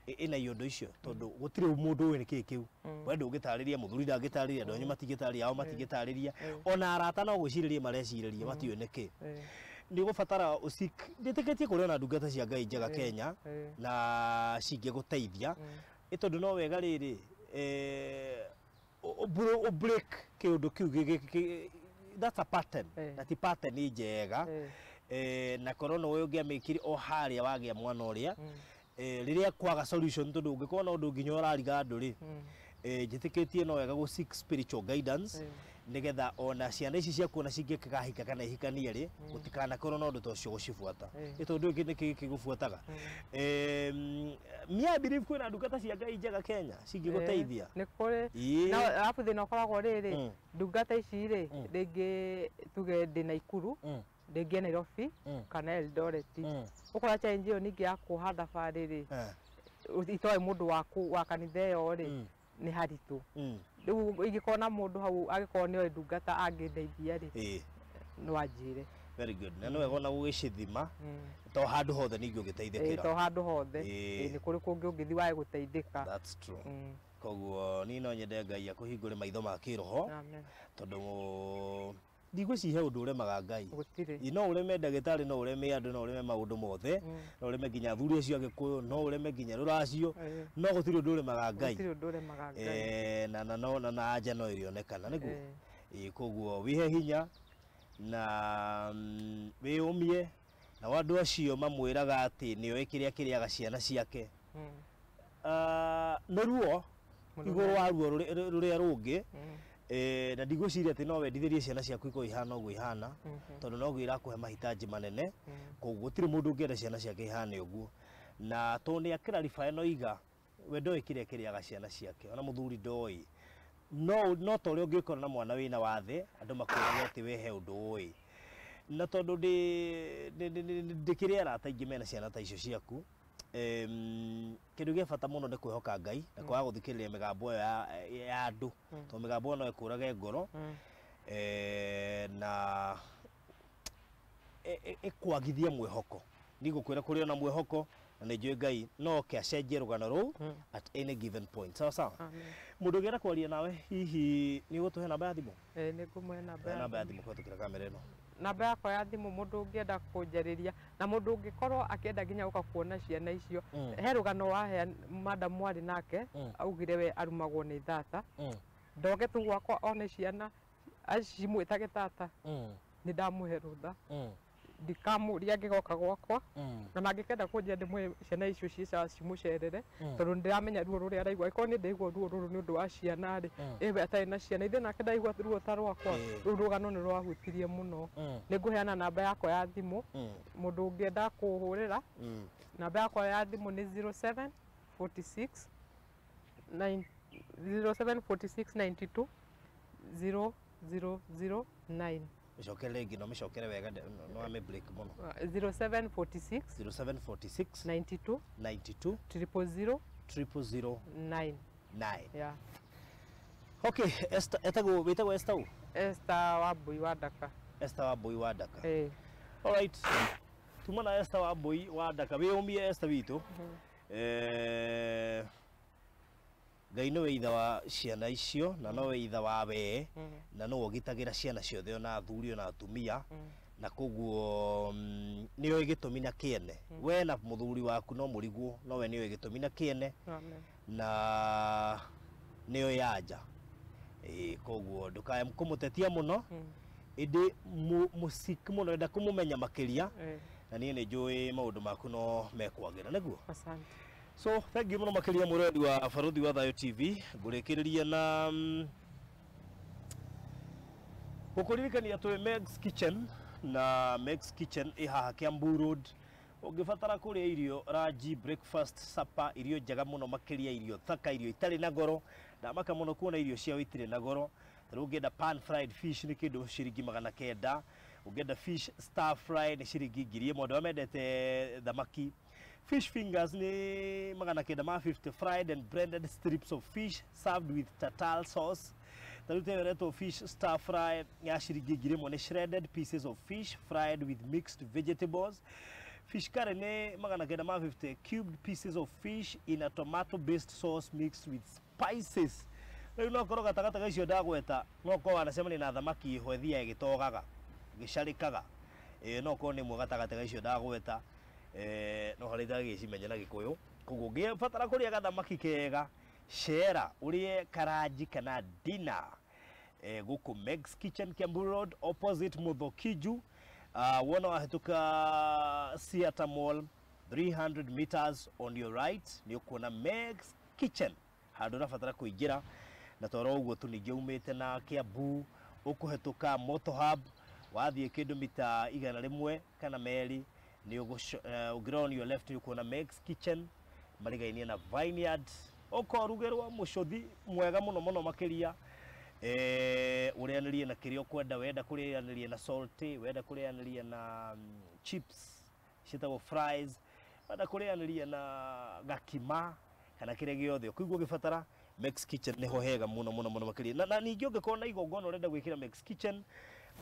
ĩna iondo icio, tondũ gũtirĩ mũndũ ũĩ nĩ kĩĩ kĩu. We ndũngĩtarĩria, mũthuri ndangĩtarĩria, andũ anyu matingĩtarĩria, ao matingĩtarĩria, ona arata no gwĩcirĩria marecirĩria, matiũĩ nĩ kĩĩ. Nĩ ũgũbatara ndĩtĩkĩtie kũrĩ ona ndungata cia Ngai njega Kenya, na cingĩgũteithia. Ĩ tondũ no wega rĩrĩ, break kĩũndũ kĩu, that's a pattern. Na ti pattern njega. Na korwo no ũyũ ũngĩamĩkire o harĩa wagĩa mwana ũrĩa, rĩrĩa kwaga solution, tondũ ũngĩkorwo na ũndũ nginya ũrariga andũ rĩ, njĩtĩkĩtie no wega gũ seek spiritual guidance, nĩgetha ona ciana ici ciaku ona cingĩkahika kana ihikanie rĩ, gũtikanakorwo na ũndũ ta ũcio gũcibuata. Ĩ tondũ nĩ kĩĩ gĩgũbuataga? Me I believe kwĩna ndungata cia Ngai njega Kenya cingĩgũteithia. Nĩ kũrĩ. Na arabu thĩna ũkoragwo rĩrĩ, ndungata ici rĩ, rĩngĩ tuge ndĩ Naikuru, rĩngĩ Nairobi, kana Eldoret. Ũkora challenge ĩyo ningĩ ya kuoha thabarĩ rĩ, itoĩ mũndũ waku wa kanitha ĩyo rĩ, nĩ haritũ. Rĩu ingĩkorwo na mũndũ hau angĩkorwo nĩoĩ ndungata angĩndeithia rĩ, no anjĩre. Very good. Na no wega ona gũgĩcithima, to handũ hothe ningĩ ũngĩteithĩkĩra. To handũ hothe. Nĩ kũrĩ kũngĩ ũngĩthiĩ wage gũteithĩka. That's true. Koguo niĩ no nyende Ngai akũhingũre maitho ma kĩroho, tondũ ndigwĩciria ũndũ ũremaga Ngai. Gũtirĩ. No ũreme ndagĩtarĩ, no ũreme andũ, no ũreme maũndũ mothe, no ũreme nginya athuri acio a Gĩkũyũ, no ũreme nginya rũracio, no gũtirĩ ũndũ ũremaga Ngai. Gũtirĩ ũndũ ũremaga Ngai. Na na anja no ĩrĩonekana nĩguo. Koguo wĩhe hinya na wĩyũmie, na andũ acio mamwĩraga atĩ nĩoĩ kĩrĩa kĩrĩaga ciana ciake. Nĩ ruo igũrũ wa ruo rũrĩa rũngĩ. Na ndigwĩciria atĩ no wendithĩrie ciana ciaku ikorwo ihana ũguo ihana, tondũ noguo irakũhe mahitaji manene. Koguo gũtirĩ mũndũ ũngĩenda ciana ciake ihane ũguo. Na tondũ nĩ akĩrarify no iga, we ndoĩ kĩrĩa kĩrĩaga ciana ciake, ona mũthuri ndoĩ. No ta ũrĩa ũngĩkorwo na mwana wĩna wathe, andũ makwĩrage atĩ we he ũndũ ũĩ. Na tondũ ndĩkĩrĩ arata aingĩ mena ciana ta icio ciaku, kĩndũ gĩa bata mũno nĩ kwĩhoka Ngai na kwaga gũthikĩrĩria mĩgambo ĩyo ya andũ, tondũ mĩgambo ĩyo no ĩkũrage ngoro, na ĩkwagithie mwĩhoko. Ndigũkwĩra kũrĩ ona mwĩhoko, na nĩ njũĩ Ngai no oke acenjie rũgano rũu at any given point. Sawa sawa. Mũndũ ũngĩenda kwaria nawe hihi nĩ ũgũtũhe namba ya thimũ? Nĩ ngũmũhe namba ya thimũ kũhetũkĩra kamera ĩno. Namba yakwa ya thimũ mũndũ ũngĩenda kũnjarĩria, na mũndũ ũngĩkorwo akĩenda nginya gũka kuona ciana icio. He rũgano wahe madam mwarĩ nake, augire we arumagwo nĩ tata. Ndoke tu gwakwa one ciana acimwĩtage tata. Nĩ ndamũhe rũtha. Ndikamũria angĩgoka gwakwa, na angĩkenda kũnjia ndĩmũhe ciana icio ciĩ sawa cimũcerere, tondũ nĩndĩramenya ruo rũrĩa araigua. Angĩkorwo nĩ ndaigua ruo rũrũ nĩ ũndũ wa ciana rĩ, ĩwe atarĩ na ciana, ithe nake ndaigua ruo ta rwakwa, rũu rũgano nĩ rwahutirie mũno. Nĩ ngũheana namba yakwa ya thimũ, mũndũ ũngĩenda kũhũrĩra, namba yakwa ya thimũ nĩ 0746 0746 92 0009. Mĩcokere rĩngĩ, no mĩcokere wega, no ame break mũno. 0746 0746 92 92 000 000 9. 9. Yeah. Okay, Esther, etagwo wĩtagwo Esther ũ? Esther Wambui wa Ndaka. Esther Wambui wa Ndaka. All right. Tuma na Esther Wambui wa Ndaka. Wĩyũmie Esther witũ. Ngai nĩwe ithe wa ciana icio, na nowe ithe wa we, na nowe ũgitagĩra ciana ciothe ona athuri ona atumia, Na koguo nĩ oĩ gĩtũmi na kĩene. We na mũthuri waku no mũrigwo, no we nĩ oĩ gĩtũmi na kĩene. Amen. Na nĩ oĩ anja. Ĩĩ, koguo ndũkae kũmũtetia mũno, ĩndĩ mũsik mũno, enda kũmũmenya makĩria. Na niĩ nĩ njũĩ maũndũ maku no mekwagĩra, nĩguo? Asante. So thank you mũno makĩria mwĩrori wa Barũthi wa Thayũ TV. Ngũrĩkĩrĩria na gũkũririkania twĩ Meg's Kitchen, na Meg's Kitchen ĩ haha Kiambu Road. Ũngĩbatara kũrĩa irio ranji, breakfast, supper, irio njega mũno makĩria, irio thaka, irio itarĩ na goro. Ndamaka mũno kuona irio ciao itirĩ na goro. Ta rĩu ũngĩenda pan fried fish nĩ kĩndũ ciringi 900, ũngĩenda fish stir fry nĩ ciringi 1000, andũ arĩa mendete thamaki. Fish fingers nĩ 950, fried and blended strips of fish served with tartar sauce. Ta rĩu ĩyo ĩretwo fish stir fry ya ciringi 1000 nĩ shredded pieces of fish fried with mixed vegetables. Fish curry nĩ 950, cubed pieces of fish in a tomato based sauce mixed with spices. Rĩu no korwo gatagatĩ ga icio ndagweta, no korwo wanacemania na thamaki ĩho ĩthiaga ĩgĩtogaga, ĩgĩcarĩkaga. Ĩĩ, no korwo nĩ ĩmwe gatagatĩ ga icio ndagweta, no harĩa itagĩcimenya na Gĩkũyũ. Koguo ũngĩbatara kũrĩa gathamaki kega, cera ũrĩe karanji kana dinner gũkũ Meg's Kitchen, Kiambu Road, opposite Muthokiju. Wona wahĩtũka Theatre Mall, 300 meters on your right nĩ ũkuona Meg's Kitchen, handũ ũrabatara kũingĩra. Na toro ũguo tu ningĩ umĩte na Kiambu ũkũhetũka Moto Hub, wathiĩ kĩndũ mita 100 kana 2 nĩ ũngĩrora on your left nĩ ũkuona Meg's Kitchen, marigainie na Vineyard. Ũkorugĩrwo mũcũthi mwega mũno mũno makĩria. Ũrĩanĩrie na kĩrĩa ũkwenda, wenda kũrĩanĩria na salty, wenda kũrĩanĩria na chips ciĩtagwo fries, wenda kũrĩanĩria na gakima kana kĩrĩa gĩothe ũkũigua ũgĩbatara, Meg's Kitchen nĩho hega mũno mũno mũno makĩria. Na ningĩ ũngĩkorwo na igongona ũrenda gwĩkĩra Meg's Kitchen,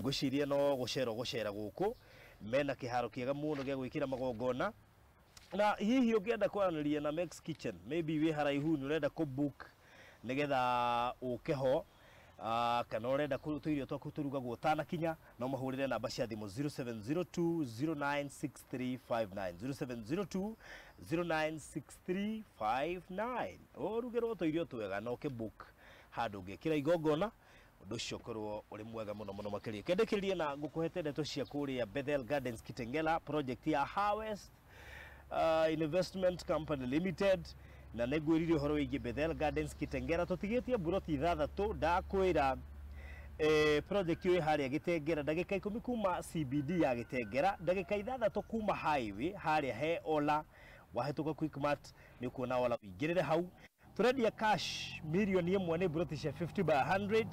ngwĩciria no gũcera ũgũcera gũkũ, mena kĩharo kĩega mũno gĩa gwĩkĩra magongona. Na hihi ũngĩenda kwaranĩria na Meg's Kitchen, maybe wĩ haraihu nĩ ũrenda kũ book nĩgetha ũke ho, kana ũrenda tũirio twaku tũrugagwo ũtanakinya, no mahũrĩre namba cia thimũ 0702 096359, 0702 096359. Ũrugĩrwo tũirio twega na ũkĩ book handũ ũngĩkĩra igongona, ũndũ ũcio ũkorwo ũrĩ mwega mũno mũno makĩria. Kendekĩrĩrie na ngũkũhete ndeto cia kũrĩa Bethel Gardens Kitengela, project ya Harvest Investment Company Limited. Na nĩngwĩrire ũhoro wĩgiĩ Bethel Gardens Kitengela, tũtigĩtie mburoti 6. Ndakwĩra project ĩyo ĩ harĩa Gĩtengera, ndagĩka 10 kuma CBD ya Gĩtengera, ndagĩka 6 kuma highway harĩa he Ola. Wahĩtũka Quickmart nĩ ũkuona Ola, ũingĩrĩre hau. Tũrendia cash 1 million nĩ mburoti cia 50 by 100,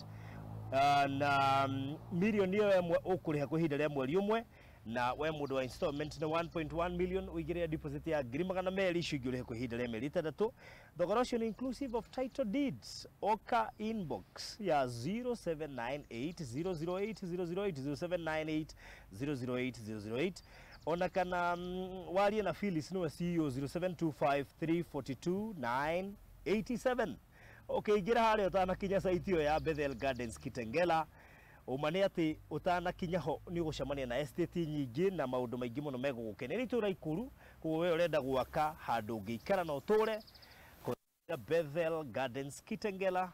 na 1 million ĩmwe ũkũrĩha kwa ihinda rĩa mweri ũmwe. Na we mũndũ wa installment nĩ 1.1 million, ũigĩrĩre deposit ya 200,000, icio ingĩ ũrĩhe kwa ihinda rĩa mĩeri 6. Thogora ũcio nĩ inclusive of title deeds. Oka inbox ya 0798 008 008, 0798 008 008, ona kana warie na Phyllis, nĩwe CEO, 0725 342 987. Ũkĩingĩra harĩa ũtanakinya site ĩyo ya Bethel Gardens Kitengela, ũma nĩ atĩ ũtanakinya ho nĩ ũgũcemania na estate nyingĩ na maũndũ maingĩ mũno megũgũkenia. Nĩ itũũra ikũru, koguo we ũrenda gwaka handũ ũngĩikara na ũtũre, Bethel Gardens Kitengela,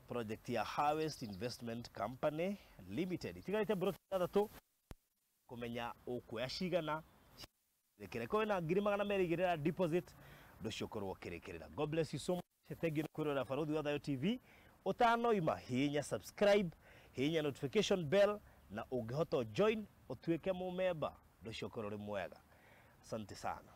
project ya Harvest Investment Company Limited. Itigarĩte mburoti 6, kũmenya ũkuoya cigana. Rĩkĩre kwĩna 200,000 igĩrĩra deposit, ũndũ ũcio ũkorwo ũkĩrĩkĩrĩra. God bless you so much. Thank you kwĩrorera Barũthi wa Thayũ TV. Ũtanoima, hihinya subscribe, hihinya notification bell, na ũngĩhota join ũtuĩke mũmemba, ũndũ ũcio ũkorwo ũrĩ mwega. Asante sana.